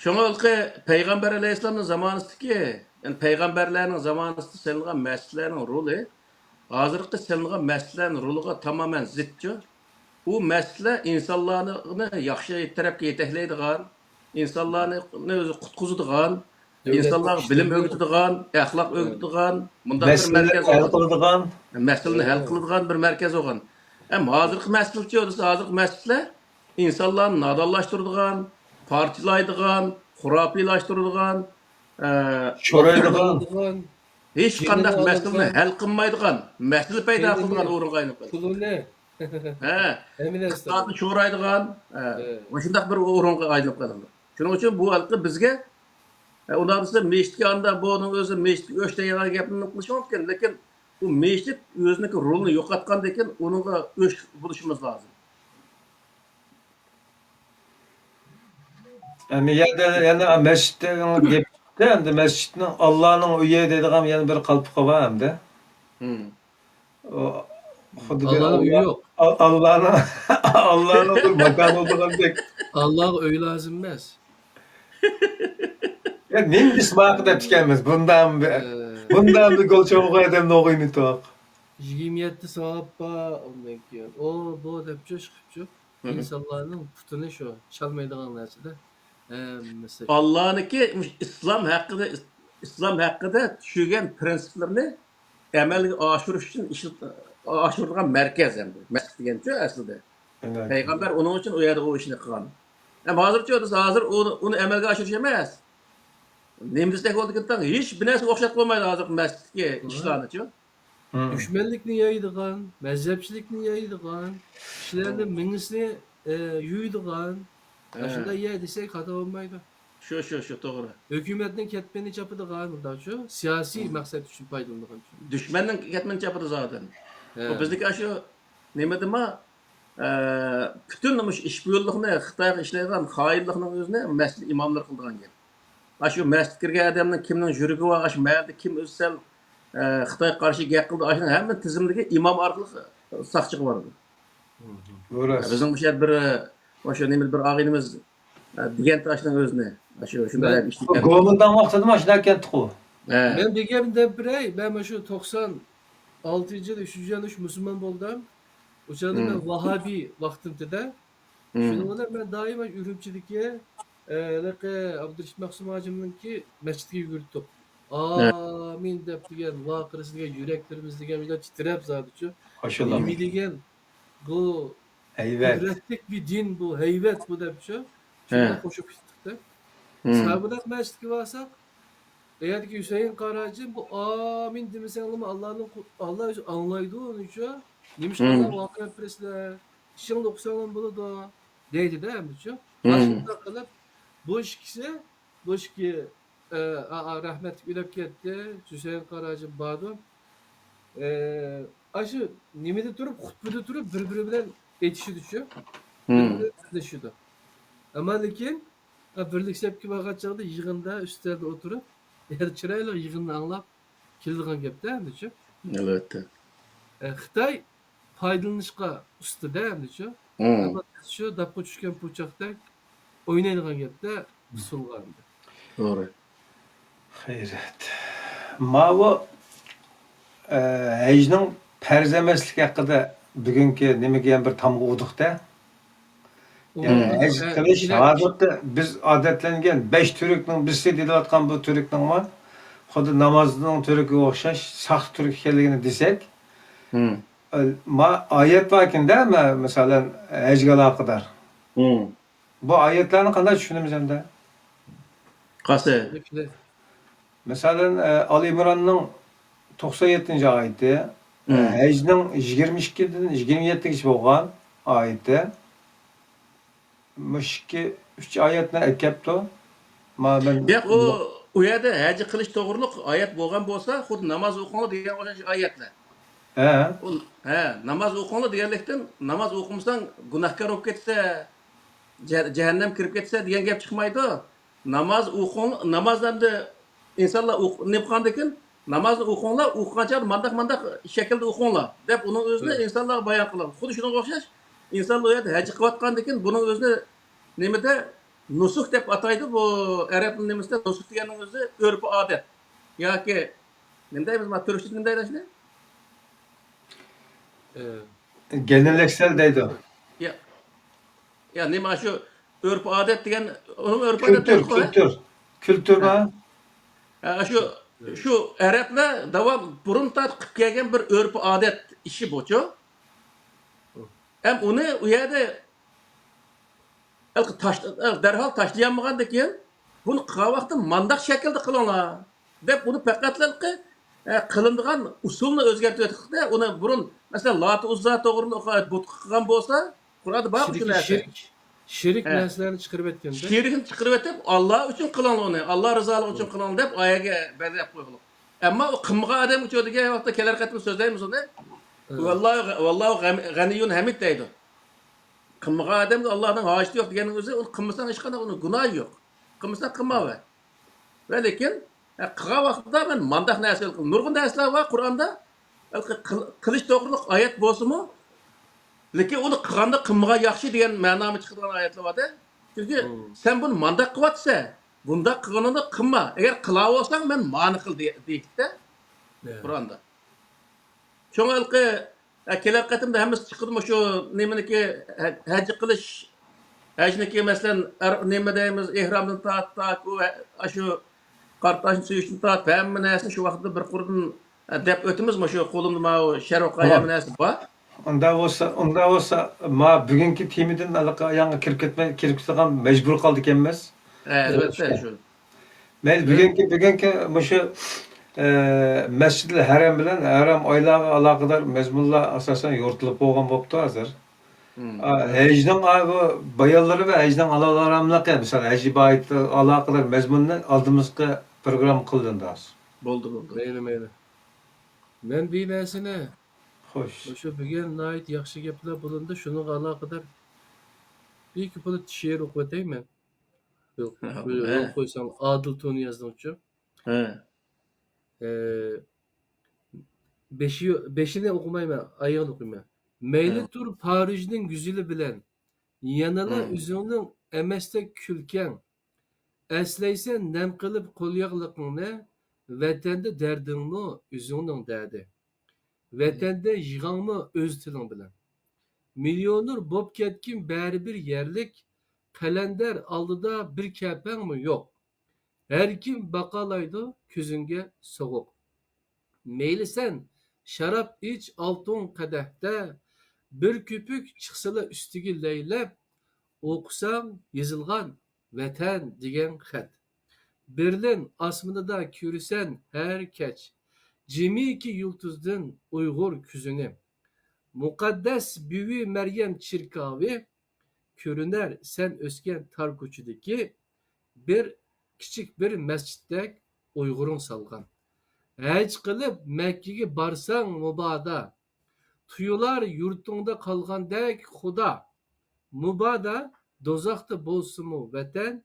شۇڭا ھېلىقى پەيغەمبەر ئەلەيھىسسالامنىڭ زامانىسىدىكى، يەنى پەيغەمبەرلەرنىڭ زامانىسىدا سېلىنغان مەسچىتلەرنىڭ رولى ھازىرقى سېلىنغان مەسچىتلەرنىڭ رولىغا تامامەن زىتچۇ. ئۇ مەسچىتلەر ئىنسانلارنى ياخشى تەرەپكە يېتەكلەيدىغان، ئىنسانلارنى ئۆزى قۇتقۇزىدىغان، ئىنسانلارغا بىلىم ئۆگىتىدىغان، ئەخلاق ئۆگىتىدىغان مۇنداق بىر مەركەز بولغان. مەسىلىنى ھەل قىلىدىغان بىر مەركەز بولغان. ئەم ھازىرقى مەسچىتچۇ دېسە، ھازىرقى مەسچىتلەر ئىنسانلارنى نادانلاشتۇرىدىغان، پارچىلايدىغان، خۇراپىيلاشتۇرىدىغان، ئە، شورايدىغان، ھېچقانداق مەسىلىنى ھەل قىلمايدىغان، مەسىلە پەيدا قىلىدىغان ئورۇنغا ئايلىنىپ قالدى. پۇلىنى، ھە، ھەممە نەرسە. ئىقتىسادنى شورايدىغان، ھە، مۇشۇنداق بىر ئورۇنغا ئايلىنىپ قالدى. شۇنىڭ ئۈچۈن بۇ ھالقا بىزگە، ئە، ئۇنداق دېسە، مەسچىتكە ئاندا بۇنىڭ ئۆزى مەسچىتكە ئۆچ دەيدىغان گەپنى قىلىشى مۇمكىن، لېكىن بۇ مەسچىت ئۆزىنىڭكى رولىنى يوقاتقاندىن كېيىن ئۇنىڭغا ئۆچ بولۇشىمىز لازىم. ئەمدى يەنە، يەنە مەسچىتنىڭ گېپى چىقتى، ئەمدى مەسچىتنىڭ ئاللانىڭ ئۆيى دەيدىغان يەنە بىر قالپىقى بار ئەمدى. ئۇ خۇددى بىر ئاللانىڭ ئۆيى يوق. ئاللانىڭ، ئاللانىڭ بىر ماكانى بولغاندەك. ئاللاغا ئۆي لازىم ئەمەس. يا، نېمە دېسە ماقۇل دەپتىكەنمىز. بۇنداق بىر، بۇنداق بىر گول چوغۇغا ئادەمنى ئوغۇينى توق. يىگىرمە يەتتە ساۋاب بار، ئۇندىن كېيىن ئۇ، بۇ دەپ چۆش قىپچۇ. ئىنسانلارنىڭ پۇتىنى شۇ چالمايدىغان نەرسىدە ھەممىسى. ئاللانىڭكى مۇشۇ ئىسلام ھەققىدە، ئىسلام ھەققىدە چۈشۈرگەن پىرىنسىپلىرىنى ئەمەلگە ئاشۇرۇش ئۈچۈن ئىشلىتىپ، ئاشۇرىدىغان مەركەز ئەمدى. مەسچىت دېگەنچۇ ئەسلىدە. پەيغەمبەر ئۇنىڭ ئۈچۈن ئۇ يەردە ئۇ ئىشنى قىلغان. ئەمما ھازىرچۇ دېسە، ھازىر ئۇ، ئۇنى ئەمەلگە ئاشۇرۇش ئەمەس. نېمە دېسەك بولىدىكىن تاڭ، ھېچ بىر نەرسىگە ئوخشاتقىلى بولمايدۇ ھازىرقى مەسچىتتىكى ئىشلارنىچۇ. دۈشمەنلىكنى يايىدىغان، مەزھەپچىلىكنى يايىدىغان، كىشىلەرنىڭ مېڭىسىنى، ئە، يۇيىدىغان، ئاشۇنداق يەر دېسەك خاتا بولمايدۇ. شۇ، شۇ، شۇ، توغرا. ھۆكۈمەتنىڭ كەتمىنىنى چاپىدىغان، مۇنداقچۇ، سىياسىي مەقسەت ئۈچۈن پايدىلىنىدىغانچۇ. دۈشمەننىڭ كەتمىنىنى چاپىدۇ زادەن. بۇ بىزنىڭكى ئاشۇ نېمىدىما، ئە، پۈتۈن مۇشۇ ئىشپىيونلۇقنى، خىتايغا ئىشلەيدىغان خائىنلىقنىڭ ئۆزىنى مەسچىت ئىماملىرى قىلىدىغان گەپ. ئاشۇ مەسچىتكە كىرگەن ئادەمنىڭ كىمنىڭ يۈرىكى بار، ئاشۇ مەھەللىدە كىم ئۆزى سەل، ئە، خىتايغا قارشى گەپ قىلدى، ئاشۇنىڭ ھەممە تىزىملىكى ئىمام ئارقىلىق ساقچىغا بارىدۇ. بىزنىڭ مۇشۇ يەردە بىر، ئە، ئاشۇ نېمە بىر ئاغىنىمىز، ئە، دېگەن تاشنىڭ ئۆزىنى، ئاشۇ شۇنداق ئىشلىگەن. گومىنداڭ ۋاقتىدىمۇ ئاشۇنداق ئىكەن تۇقۇ. مەن دېگەن دەپ بېرەي، مەن مۇشۇ توقسان ئالتىنچى يىل، ئۈچىنچى يىل مۇسۇلمان بولدۇم. ئۇ چاغدا مەن ۋاھابىي ۋاقتىمدىدە. شۇنىڭ بىلەن مەن دائىم ئۈرۈمچىدىكى، ئە، ھېلىقى ئابدۇرېشىت مەخسۇم ھاجىمنىڭكى مەسچىتىگە يۈگۈرۈپ، ئامىن دەپ دېگەن، ۋارقىرىسى دېگەن، يۈرەكلىرىمىز دېگەن بىلەن تىترەپ زادىچۇ. نېمە دېگەن بۇ ھەيۋەت. قۇدرەتلىك بىر دىن بۇ، ھەيۋەت بۇ دەپچۇ. شۇنداق قوشۇپ كېتىپتۇ. سابىلەك مەسچىتكە بارساق، ئۇ يەردىكى ھۈسەيىن قاراجى بۇ ئامىن دېمىسەڭلارمۇ ئاللانىڭ قۇ-، ئاللا ئۆزى ئاڭلايدۇ ئۇنىچۇ. نېمىشقا ئاللا ۋارقىراپ بېرىسىلەر؟ ئىچىڭلار ئوقۇساڭلار بولىدۇ دەيدىدە ئەمدىچۇ. ئاشۇنداق قىلىپ بۇ ئىككىسى، بۇ ئىككى ئە، ئا، ئا، رەھمەتلىك ئۆلۈپ كەتتى. ھۈسەيىن قاراجىم باردۇ. ئە، ئاشۇ نېمىدە تۇرۇپ، خۇتبىدە تۇرۇپ بىر-بىرى بىلەن ئېيتىشىدىچۇ. بىر-بىرى بىللىشىدۇ. ئەمما لېكىن، ئا، بىرلىك سەپكە بارغان چاغدا يىغىندا ئۈستەلدە ئولتۇرۇپ، يەنە چىرايلىق يىغىننى ئاڭلاپ كېلىدىغان گەپتە ئەمدىچۇ. ئەلۋەتتە. ئە، خىتاي پايدىلىنىشقا ئۇستىدە ئەمدىچۇ. ئەمما بىز شۇ داپقا چۈشكەن پۇچاقتەك ئوينايدىغان گەپتە ئۇسسۇلغا ئەمدى. توغرا. خەيرىيەت. ماۋۇ، ئە، ھەجنىڭ پەرز ئەمەسلىكى ھەققىدە بۈگۈنكى نېمىگە يەنە بىر تامغا ئۇردۇق-دە. يەنى ھەج قىلىش ھازىرقى بىز ئادەتلەنگەن بەش تۈركنىڭ بىرسى دېيىلىۋاتقان بۇ تۈركنىڭمۇ خۇددى نامازنىڭ تۈركىگە ئوخشاش ساختا تۈرك ئىكەنلىكىنى دېسەك، ما-، ئايەت باركەن-دە، مە-، مەسىلەن، ھەجگە ئالاقىدار. بۇ ئايەتلەرنى قانداق چۈشىنىمىز ئەمدى؟ قايسى؟ مەسىلەن، ئە، ئال ئىمراننىڭ توقسان يەتتىنچى ئايىتى، ئە، ھەجنىڭ يىگىرمە ئىككىدىن يىگىرمە يەتتىگىچە بولغان ئايىتى. مۇشۇ ئىككى، ئۈچ ئايەتنى ئەكەپتۇ. ما-، مەن ياق، ئۇ، ئۇ يەردە ھەج قىلىش توغرۇلۇق ئايەت بولغان بولسا، خۇددى ناماز ئوقۇڭلار دېگەن ئوخشاش ئايەتلەر. ھە. ئۇ، ھە، ناماز ئوقۇڭلار دېگەنلىكتىن، ناماز ئوقۇمىساڭ گۇناھكار بولۇپ كېتىسەن، جە-، جەھەننەم كىرىپ كېتىسەن دېگەن گەپ چىقمايدۇ. ناماز ئوقۇڭ، ناماز ئەمدى ئىنسانلار ئوق-، نېمە قىلغاندىكىن، نامازنى ئوقۇڭلار، ئوقۇغان چاغدا مانداق، مانداق شەكىلدە ئوقۇڭلار دەپ ئۇنىڭ ئۆزىنى ئىنسانلارغا بايان قىلىدۇ. خۇددى شۇنىڭغا ئوخشاش، ئىنسانلار ئۇ يەردە ھەج قىلىۋاتقاندىكىن بۇنىڭ ئۆزىنى نېمىدە نۇسۇك دەپ ئاتايدۇ. بۇ ئەرەب نېمىسىدە نۇسۇك دېگەننىڭ ئۆزى ئۆرپ ئادەت ياكى نېمە دەيمىز، ما تۈركچىدە نېمە دەيدۇ شۇنى؟ گەلەنلەكسەل دەيدۇ. يا، يا نېمە شۇ ئۆرپ ئادەت دېگەن، ئۇنىڭ ئۆرپ ئادەت كۈلتۈر، دەيدۇ-غۇ، ھە؟ كۈلتۈر. كۈلتۈر ما؟ ھە، شۇ، شۇ ئەرەبلەر داۋام بۇرۇن تارتىپ قىلىپ كەلگەن بىر ئۆرپ ئادەت ئىشى بۇچۇ. ھەم ئۇنى ئۇ يەردە ھېلىقى تاش-، دەرھال تاشلىيالمىغاندىن كېيىن، بۇنى قىلغان ۋاقىتتا مانداق شەكىلدە قىلىڭلار دەپ، بۇنى پەقەتلا ھېلىقى، ئە، قىلىنىدىغان ئۇسۇلنى ئۆزگەرتىۋەتتۇق-دە، ئۇنى بۇرۇن، مەسىلەن، لاتە ئۇززا توغرىلىق بۇتقا قىلغان بولسا، قۇرئاندا بار شۇ شىرك، نەرسە. شىرك، شىرك ھە. نەرسىلەرنى چىقىرىۋەتكەندە. شېرىكنى چىقىرىۋېتىپ، ئاللا ئۈچۈن قىلىڭلار ئۇنى، ئاللا رىزالىقى ئۈچۈن قىلىڭلار دەپ ئايەگە بەلگىلەپ قويغۇلۇق. ئەمما ئۇ قىلمىغان ئادەمگە چۆ دېگەن ۋاقىتتا كېلەر قېتىم سۆزلەيمىز ئۇنى. ۋاللاھۇ، ۋاللاھۇ غەم-، غەنىييۇن ھەمىد دەيدۇ. قىلمىغان ئادەمگە ئاللانىڭ ھاجىتى يوق دېگەننىڭ ئۆزى، ئۇنى قىلمىساڭ ھېچقانداق ئۇنىڭ گۇناھى يوق. قىلمىساڭ قىلماۋەر. ۋە لېكىن، ھە، قىلغان ۋاقتىدا مەن مانداق نەرسە قىل-، نۇرغۇن نەرسىلەر بار قۇرئاندا. قىل-، قىلىش توغرىلىق ئايەت بولسىمۇ، لېكىن ئۇنى قىلغاندا قىلمىغان ياخشى دېگەن مەنامى چىقىدىغان ئايەتلەر بار-دە. چۈنكى سەن بۇنى مانداق قىلىۋاتىسەن، بۇنداق قىلغىنىڭدا قىلما. ئەگەر قىلاۋالساڭ، مەن مانى قىل دېيىپتى قۇرئاندا. شۇڭا ھېلىقى، ھە، كېلەر قېتىمدا ھەممىسى چىقىدۇ مۇشۇ نېمىنىڭكى، ھە-، ھەج قىلىش، ھەجنىڭكى مەسىلەن، ئەر-، نېمە دەيمىز، ئېھرامدىن تارتىپ، تاكى ئۇ، ھە-، ئاشۇ قارتاشنى سۆيۈشتىن تارتىپ ھەممە نەرسىنى شۇ ۋاقىتتا بىر قۇردىن، ھە، دەپ ئۆتىمىز مۇشۇ قولۇمدا ماۋۇ شەرۋقايە ھەممە نەرسە بار. ئۇنداق بولسا، ئۇنداق بولسا، ما بۈگۈنكى تېمىدىن ئاياغقا كىرىپ كەتمەي، كىرىپ كېتىدىغان مەجبۇر قالدىكەنمىز. ھە، ئەلۋەتتە شۇ. مەيلى، بۈگۈنكى، بۈگۈنكى مۇشۇ، ئە، مەسجىدىل ھەرەم بىلەن ھەرەم ئايلارغا ئالاقىدار مەزمۇنلار ئاساسەن يورۇتۇلۇپ بولغان بوپتۇ ھازىر. ئا، ھەجنىڭ، ئا، بۇ بايانلىرى ۋە ھەجنىڭ ھالال ھاراملىقى، مىسال، ھەج ئىبادىتىگە ئالاقىدار مەزمۇننى ئالدىمىزقى پروگرامما قىلىندى ھازىر. بولدى، بولدى. مەيلى، مەيلى. مەن بىر نەرسىنى، خوش. مۇشۇ بۈگۈن ناھايىتى ياخشى گەپلەر بولۇندى، شۇنىڭغا ئالاقىدار بىر ئىككى پۇل شېئىر ئوقۇۋېتەي مەن. يول قويساڭ، ئادىل تۇنىيازنىڭچۇ. ئە، بېشى، بېشىنى ئوقۇمايمەن، ئايىغىنى ئوقۇيمەن. مەيلى تۇر پارىژنىڭ گۈزىلى بىلەن، يەنىلا ئۆزۈڭنىڭ ئەمەستەك كۈلكەڭ. ئەسلەيسەن نەم قىلىپ قولياغلىقىڭنى، ۋەتەندە دەردىڭمۇ ئۆزۈڭنىڭ دەردى. ۋەتەندە يىغاڭمۇ ئۆز تىلىڭ بىلەن. مىليونېر بوپ كەتكىن بەرىبىر يەرلىك، قەلەندەر ئالدىدا بىر كەپەڭمۇ يوق. ھەركىم باقالايدۇ كۆزۈڭگە سوغۇق. مەيلى سەن شاراب ئىچ ئالتۇن قەدەھتە، بىر كۆپۈك چىقسىلا ئۈستىگە لەيلەپ، ئوقۇساڭ يېزىلغان ۋەتەن دېگەن خەت. بېرلىن ئاسمىنىدا كۆرىسەن ھەر كەچ، جىمىكى يۇلتۇزدىن ئۇيغۇر كۆزىنى. مۇقەددەس بۈۋى مەريەم چېركاۋى، كۆرۈنەر سەن ئۆسكەن تار كوچىدىكى بىر كىچىك بىر مەسچىتتەك ئۇيغۇرۇڭ سالغان. ھەج قىلىپ مەككىگە بارساڭ مۇبادا، تۇيۇلار يۇرتۇڭدا قالغاندەك خۇدا. مۇبادا دوزاختا بولسىمۇ ۋەتەن،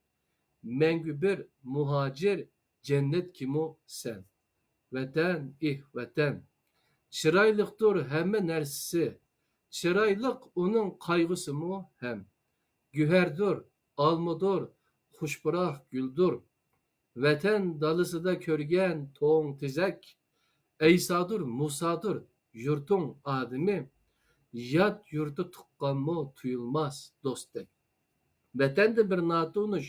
مەڭگۈ بىر مۇھاجىر جەننەتكىمۇ سەن. ۋەتەن، ئېھ، ۋەتەن! چىرايلىقتۇر ھەممە نەرسىسى، چىرايلىق ئۇنىڭ قايغۇسىمۇ ھەم. گۆھەردۇر، ئالمىدۇر، خۇش پۇراق گۈلدۇر. ۋەتەن دالىسىدا كۆرگەن توڭ تېزەك، ئەيسادۇر، مۇسادۇر يۇرتۇڭ ئادىمى، يات يۇرتتا تۇغقانمۇ تۇيۇلماس دوستتەك. ۋەتەندە بىر ناتونۇش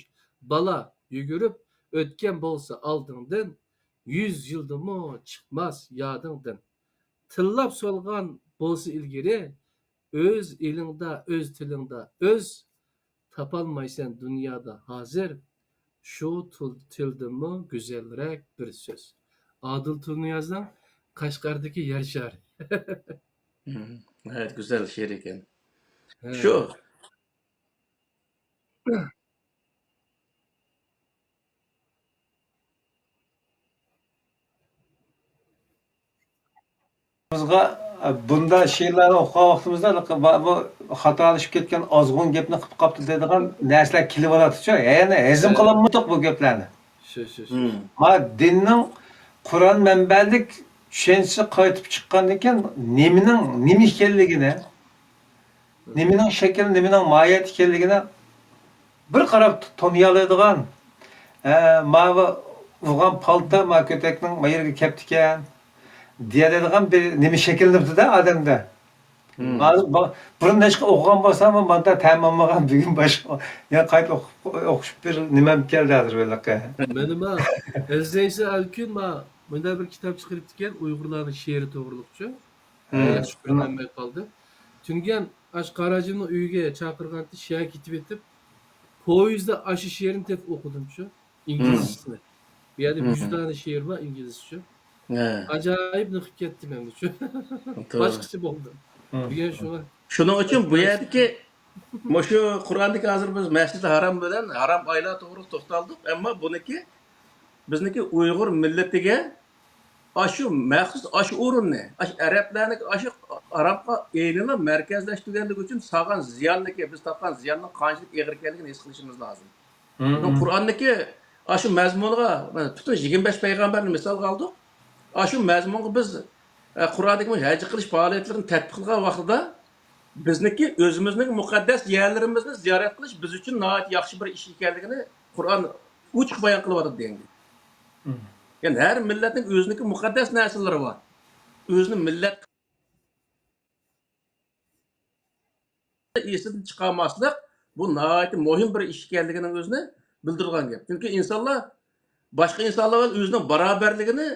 بالا يۈگۈرۈپ ئۆتكەن بولسا ئالدىڭدىن، يۈز يىلدىمۇ چىقماس يادىڭدىن. تىللاپ سورىغان بولسا ئىلگىرى، ئۆز ئېلىڭدا، ئۆز تىلىڭدا ئۆز، تاپالمايسەن دۇنيادا ھازىر، شۇ تىل-، تىلدىنمۇ گۈزەلرەك بىر سۆز. ئادىل تۇنىيازنىڭ قەشقەردىكى يەر شارى. ناھايىتى گۈزەل شېئىر ئىكەن. ھە. شۇ. بىزغا، ئە، بۇنداق شېئىرلارنى ئوقۇغان ۋاقتىمىزدا، بۇ خاتالىشىپ كەتكەن، ئازغۇن گەپنى قىلىپ قاپتۇ دەيدىغان نەرسىلەر كېلىۋالاتتىچۇ. يەنى ھەزىم قىلالمىدۇق بۇ گەپلەرنى. شۇ، شۇ، شۇ. ما دىننىڭ قۇرئان مەنبەلىك چۈشەنچىسى قايتىپ چىققاندىن كېيىن نېمىنىڭ نېمە ئىكەنلىكىنى، نېمىنىڭ شەكلى، نېمىنىڭ ماھىيەت ئىكەنلىكىنى بىر قاراپ تونۇيالايدىغان، ھە، ماۋۇ ئۇرغان پالتا ما كۆتەكنىڭ ما يېرىگە كەپتىكەن دېيەلەيدىغان بىر نېمە شەكىللىنىپتۇ-دە ئادەمدە. ھازىر با-، بۇرۇن نەچچە ئوقۇغان بولسام، ماندا تەمىنلىمىغان، بۈگۈن باشقا، يا قايتا ئوقۇپ، ئوقۇشۇپ بىر نېمەم كەلدى ھازىر بۇ يەرگە. مانا ما، ئەزىز ئەيسا ئەلكۈن ما، مۇنداق بىر كىتاب چىقىرىپتىكەن، ئۇيغۇرلارنىڭ شېئىرى توغرىلىقچۇ. ياخشى كۆرمەي قالدى. تۈنۈگۈن ئاشۇ قاراجىمنىڭ ئۆيىگە چاقىرغانتى، شەھەرگە كېتىۋېتىپ، پويىزدا ئاشۇ شېئىرنى تېپىپ ئوقۇدۇمچۇ. ئىنگلىزچىسىنى. بۇ يەردە مم. مۇشۇ دانە شېئىر بار ئىنگلىزچە. ھە. ئاجايىپ نېقىپ كەتتىم ئەمدىچۇ. توغرا. باشقىچە بولدۇم. مم. بۈگۈن شۇڭا شۇنىڭ ئۈچۈن بۇ يەردىكى مۇشۇ قۇرئاندىكى ھازىر بىز مەسجىدى ھارام بىلەن ھارام ئايلار توغرىلىق توختالدۇق، ئەمما بۇنىكى بىزنىڭكى ئۇيغۇر مىللىتىگە ئاشۇ مەخسۇس ئاشۇ ئورۇننى، ئاشۇ ئەرەبلەرنىڭكى ئاشۇ ھارامغا ئېينىلا مەركەزلەشتۈرگەنلىكى ئۈچۈن سالغان زىياننىكى، بىز تارتقان زىياننىڭ قانچىلىك ئېغىر ئىكەنلىكىنى ھېس قىلىشىمىز لازىم. مم. بۇ قۇرئاندىكى ئاشۇ مەزمۇنغا، مانا، پۈتۈن يىگىرمە بەش پەيغەمبەرنى مىسالغا ئالدۇق. ئاشۇ مەزمۇنغا بىز، ئە، قۇرئاندىكى ھەج قىلىش پائالىيەتلىرىنى تەتبىق قىلغان ۋاقتىدا بىزنىڭكى ئۆزىمىزنىڭ مۇقەددەس يەرلىرىمىزنى زىيارەت قىلىش بىز ئۈچۈن ناھايىتى ياخشى بىر ئىش ئىكەنلىكىنى قۇرئان ئوچۇق بايان قىلىۋاتىدۇ دېگەن گەپ. مم. يەنى ھەر مىللەتنىڭ ئۆزىنىڭكى مۇقەددەس نەرسىلىرى بار. ئۆزىنى مىللەت ئېسىدىن چىقارماسلىق، بۇ ناھايىتى مۇھىم بىر ئىش ئىكەنلىكىنىڭ ئۆزىنى بىلدۈرىدىغان گەپ. چۈنكى ئىنسانلار باشقا ئىنسانلار بىلەن ئۆزىنىڭ باراۋەرلىكىنى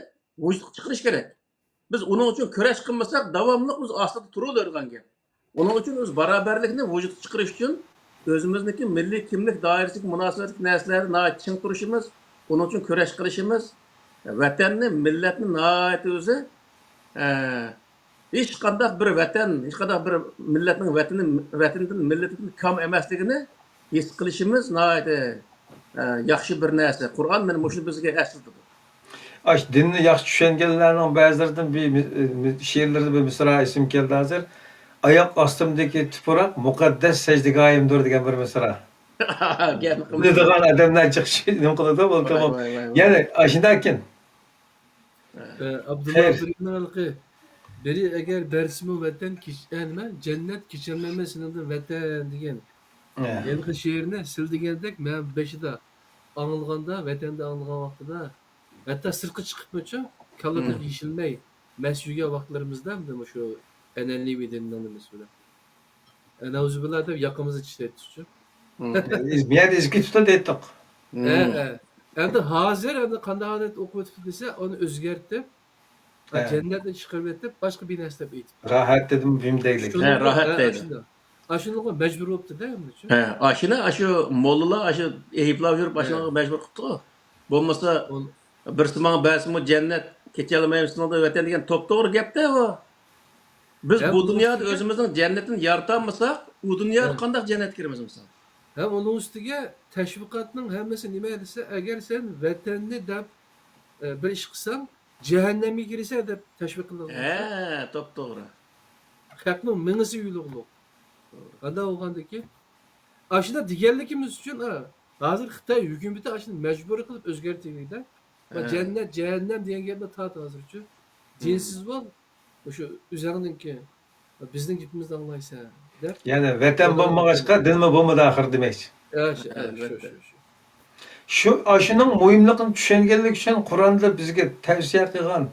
ۋۇجۇدقا چىقىرىشى كېرەك. بىز ئۇنىڭ ئۈچۈن كۈرەش قىلمىساق، داۋاملىق بىز ئاستىدا تۇرۇۋېرىدىغان گەپ. ئۇنىڭ ئۈچۈن بىز باراۋەرلىكنى ۋۇجۇدقا چىقىرىش ئۈچۈن ئۆزىمىزنىڭكى مىللىي كىملىك دائىرىسىدىكى مۇناسىۋەتلىك نەرسىلەردە ناھايىتى چىڭ تۇرۇشىمىز، ئۇنىڭ ئۈچۈن كۈرەش قىلىشىمىز، ۋەتەننى، مىللەتنى ناھايىتى ئۆزى، ئە، ھېچقانداق بىر ۋەتەن، ھېچقانداق بىر مىللەتنىڭ ۋەتىنى، ۋەتىنىدىن، مىللىتىدىن كام ئەمەسلىكىنى ھېس قىلىشىمىز ناھايىتى، ئە، ياخشى بىر نەرسە. قۇرئان مانا مۇشۇنى بىزگە ئەسلىتىدۇ. ئاشۇ دىننى ياخشى چۈشەنگەنلەرنىڭ بەزىلىرىدىن بىر مى-، مى-، شېئىرلىرىدىن بىر مىسرا ئېسىمگە كەلدى ھازىر. «ئاياق ئاستىمدىكى تۇپراق مۇقەددەس سەجدىگاھىمدۇر» دېگەن بىر مىسرا. گەپنى قىلمىسا. بىلىدىغان ئادەملەر جىق شۇ نېمە قىلىدۇ، بولدى. ۋاي، ۋاي، ۋاي، ۋاي. يەنى ئاشۇنداقكىن. ئە، ئابدۇللا خەير. بىرىنىڭ ھېلىقى، «بىرى ئەگەر بەرسىمۇ ۋەتەن، كېچ-، ئە، نېمە، جەننەت، كېچەلمەيمەن سېنىڭدىن ۋەتەن» دېگەن. ئە. ھېلىقى شېئىرنى سىل دېگەندەك مەن بېشىدا ئاڭلىغاندا، ۋەتەندە ئاڭلىغان ۋاقتىدا، ھەتتا سىرتقا چىقىپمۇچۇ، كاللىدىن مم. يېشىلمەي، مەست يۈرگەن ۋاقىتلىرىمىزدا، مۇشۇ ئەنئەنىۋى دىننىڭ نېمىسى بىلەن. ئەنەئۇزۇبىللا دەپ ياقىمىزنى چىشلەيتتۇق. مم. بۇ يەردە ئېزىپ كېتىپتۇ دەيتتۇق. ھە، مم. ھە. ئەمدى ھازىر ئەمدى قانداق ھالەتتە ئوقۇۋېتىپتۇ دېسە، ئۇنى ئۆزگەرتىپ، ھە. جەننەتنى چىقىرىۋېتىپ، باشقا بىر نەرسە دەپ ئېيتىپ. راھەت دېدىم، ھىم دەيلى. ھە، راھەت دەيدۇ. ئاشۇنداق. ئاشۇنىڭغا مەجبۇر بوپتۇ-دە ئەمدىچۇ. ھە، ئاشۇنى، ئاشۇ موللىلار ئاشۇ ئەيىبلەپ يۈرۈپ، ھە. ئاشۇنىڭغا مەجبۇر قىپتۇ. بولمىسا، بىرسى ماڭا بەرسىمۇ جەننەت، كېچەلمەيمەن سېنىڭدىن ۋەتەن دېگەن توپتوغرا گەپتە ئۇ. بىز ھەم بۇ ئۇنىڭ دۇنيادا ئۈستىگە ئۆزىمىزنىڭ جەننىتىنى يارىتالمىساق، ئۇ دۇنيادا ھە. قانداق جەننەتكە كىرىمىز مىسال؟ ھەم ئۇنىڭ ئۈستىگە تەشۋىقاتنىڭ ھەممىسى نېمە دېسە، ئەگەر سەن ۋەتەننى دەپ، ئە، بىر ئىش قىلساڭ، جەھەننەمگە كىرىسەن دەپ تەشۋىق قىلىدىغان بولسا. ھە، توپتوغرا. خەقنىڭ مېڭىسى يۇيۇلغۇلۇق. قانداق بولغاندىكىن، ئاشۇنداق دېگەنلىكىمىز ئۈچۈن، ئا، ھازىر خىتاي ھۆكۈمىتى ئاشۇنى مەجبۇرىي قىلىپ ئۆزگەرتىۋىدى. ھە. جەننەت، جەھەننەم دېگەن گەپنى تارت ھازىرچۇ. ھىم. دىنسىز بول، مۇشۇ ئۆزۈڭنىڭكى، بىزنىڭ گېپىمىزنى ئاڭلايسەن، دەپ. يەنى ۋەتەن بولمىغاچقا، دىنمۇ بولمىدى ئاخىرى دېمەكچى. ھە، شۇ، ھە، شۇ، ئەلۋەتتە. شۇ، شۇ، شۇ. شۇ، ئاشۇنىڭ مۇھىملىقىنى چۈشەنگەنلىك ئۈچۈن قۇرئاندا بىزگە تەۋسىيە قىلغان،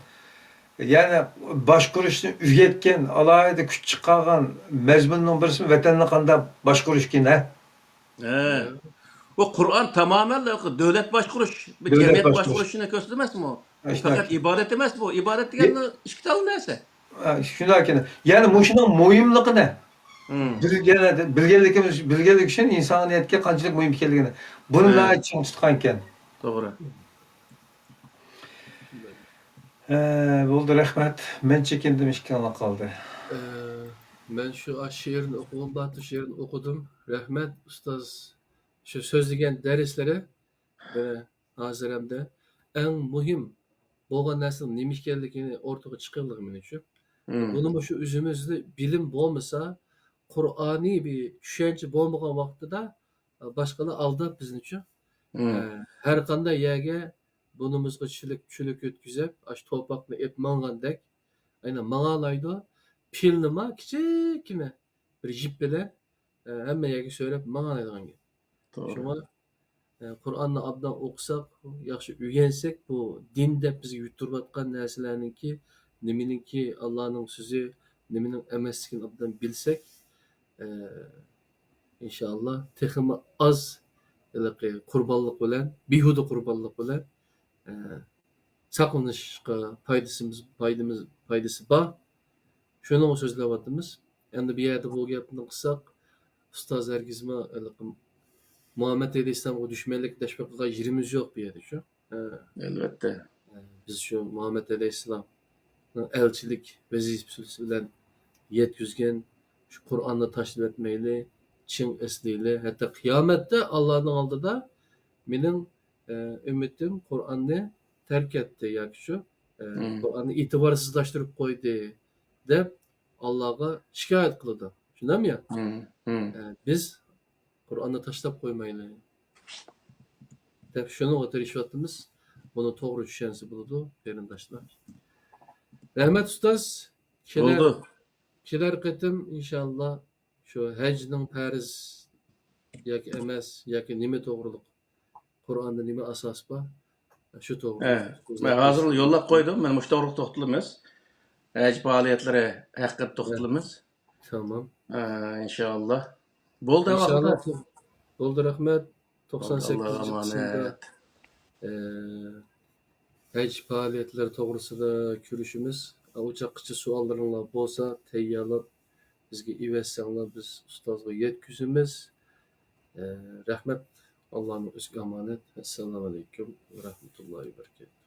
يەنى باشقۇرۇشنى ئۆگەتكەن، ئالاھىدە كۈچ چىقارغان مەزمۇننىڭ بىرسى ۋەتەننى قانداق باشقۇرۇش ئىكەن، ھە؟ ھە. بۇ قۇرئان تامامەن دۆلەت باشقۇرۇش، بىر دۆلەت جەمئىيەت باشقۇرۇش. باشقۇرۇشنى كۆرسىتىدۇ ئەمەسمۇ؟ بۇ ئاشۇنداق. پەقەت ئىبادەت ئەمەس بۇ. ئىبادەت دېگەن ئىككى تال نەرسە. ھە، شۇنداق ئىكەن. يەنى مۇشۇنىڭ مۇھىملىقىنى ھىم. بىلگەن-، بىلگەنلىكىمىز، بىلگەنلىك ئۈچۈن ئىنسانىيەتكە قانچىلىك مۇھىم ئىكەنلىكىنى. بۇنى ھە. ناھايىتى چىڭ تۇتقان ئىكەن. توغرا. ھە، بولدى، رەھمەت. مەن چېكىندىم، ئىككىڭلار قالدى. ئە، مەن شۇ، ئا، شېئىرنى ئوقۇغۇم بارتى، شېئىرنى ئوقۇدۇم. رەھمەت، ئۇستاز. شۇ سۆزلىگەن دەرسلىرى، ئە، ھازىر ھەمدە ئەڭ مۇھىم بولغان نەرسىنىڭ نېمە ئىكەنلىكىنى ئوتتۇرىغا چىقىرىدىغان مېنىڭچۇ. مم. بۇنىمۇ شۇ ئۆزىمىزدە بىلىم بولمىسا، قۇرئانىي بىر چۈشەنچە بولمىغان ۋاقتىدا، ئە، باشقىلار ئالداپ بىزنىچۇ. مم. ئە، ھەر قانداق يەرگە بۇنىمىزغا چۈلۈك، چۈلۈك ئۆتكۈزۈپ، ئاشۇ توپاقنى ئېپ ماڭغاندەك، ئەنە ماڭالايدۇ. پىلنىما كىچىككىنە بىر يىپ بىلەن، ئە، ھەممە يەرگە سۆرەپ ماڭالايدىغان گەپ. توغرا. شۇڭا، ئە، قۇرئاننى ئابدان ئوقۇساق، ياخشى ئۆگەنسەك، بۇ دىن دەپ بىزگە يۇتتۇرۇۋاتقان نەرسىلەرنىڭكى نېمىنىڭكى ئاللانىڭ سۆزى، نېمىنىڭ ئەمەسلىكىنى ئابدان بىلسەك، ئە، ئىنشائاللا تېخىمۇ ئاز ھېلىقى قۇربانلىق بىلەن، بىھۇدە قۇربانلىق بىلەن، ئە، ساقلىنىشقا پايدىسىمىز، پايدىمىز، پايدىسى بار. شۇنىڭغا سۆزلەۋاتىمىز. ئەمدى بۇ يەردە بۇ گەپنى قىلساق، ئۇستاز ھەرگىزمۇ ھېلىقى مۇھەممەد ئەلەيھىسسالامغا دۈشمەنلىك تەشۋىق قىلغان يېرىمىز يوق بۇ يەردە شۇ. ھە. ئەلۋەتتە. بىز شۇ مۇھەممەد ئەلەيھىسسالامنىڭ ئەلچىلىك ۋەزىپىسى بىلەن يەتكۈزگەن شۇ قۇرئاننى تاشلىۋەتمەيلى، چىڭ ئەسلەيلى. ھەتتا قىيامەتتە ئاللانىڭ ئالدىدا مېنىڭ، ئە، ئۈممىتىم قۇرئاننى تەرك ئەتتى ياكى شۇ، ئە، مم. قۇرئاننى ئېتىبارسىزلاشتۇرۇپ قويدى دەپ ئاللاغا شىكايەت قىلىدۇ. شۇنداقمۇ يا؟ مم. مم. ئە، بىز قۇرئاننى تاشلاپ قويمايلى دەپ شۇنىڭغا تىرىشىۋاتىمىز. بۇنى توغرا چۈشەنسە بولىدۇ، قېرىنداشلار. رەھمەت، ئۇستاز. كېلەر، بولدى. كېلەر قېتىم ئىنشاللا شۇ ھەجنىڭ پەرز ياكى ئەمەس، ياكى نېمە توغرىلىق، قۇرئاندا نېمە ئاساس بار، شۇ توغرىلىق ھە، سۆزلەپ مەن ھازىر بەرسەم. يوللاپ قويدۇم. مەن مۇشۇ توغرىلىق توختىلىمىز. ھەج پائالىيەتلىرى ھەققىدە توختىلىمىز. تامام. ئە، ئىنشاللا. بولدى ئىنشاللا. ۋاقىت. بولدى، رەھمەت. توقسان سەككىزىنچى قىسىمدا، ئاللاغا ئامانەت. ئە، ھەج پائالىيەتلىرى توغرىسىدا كۆرۈشىمىز. ئۇ چاغقىچە سوئاللىرىڭلار بولسا تەييارلاپ بىزگە ئېۋەتسەڭلار، بىز ئۇستازغا يەتكۈزىمىز. ئە، رەھمەت. ئاللانىڭ ئۆزىگە ئامانەت. ئەسسالامۇ ئەلەيكۇم ۋە رەھمەتۇللاھى ۋە بەرىكاتۇھ.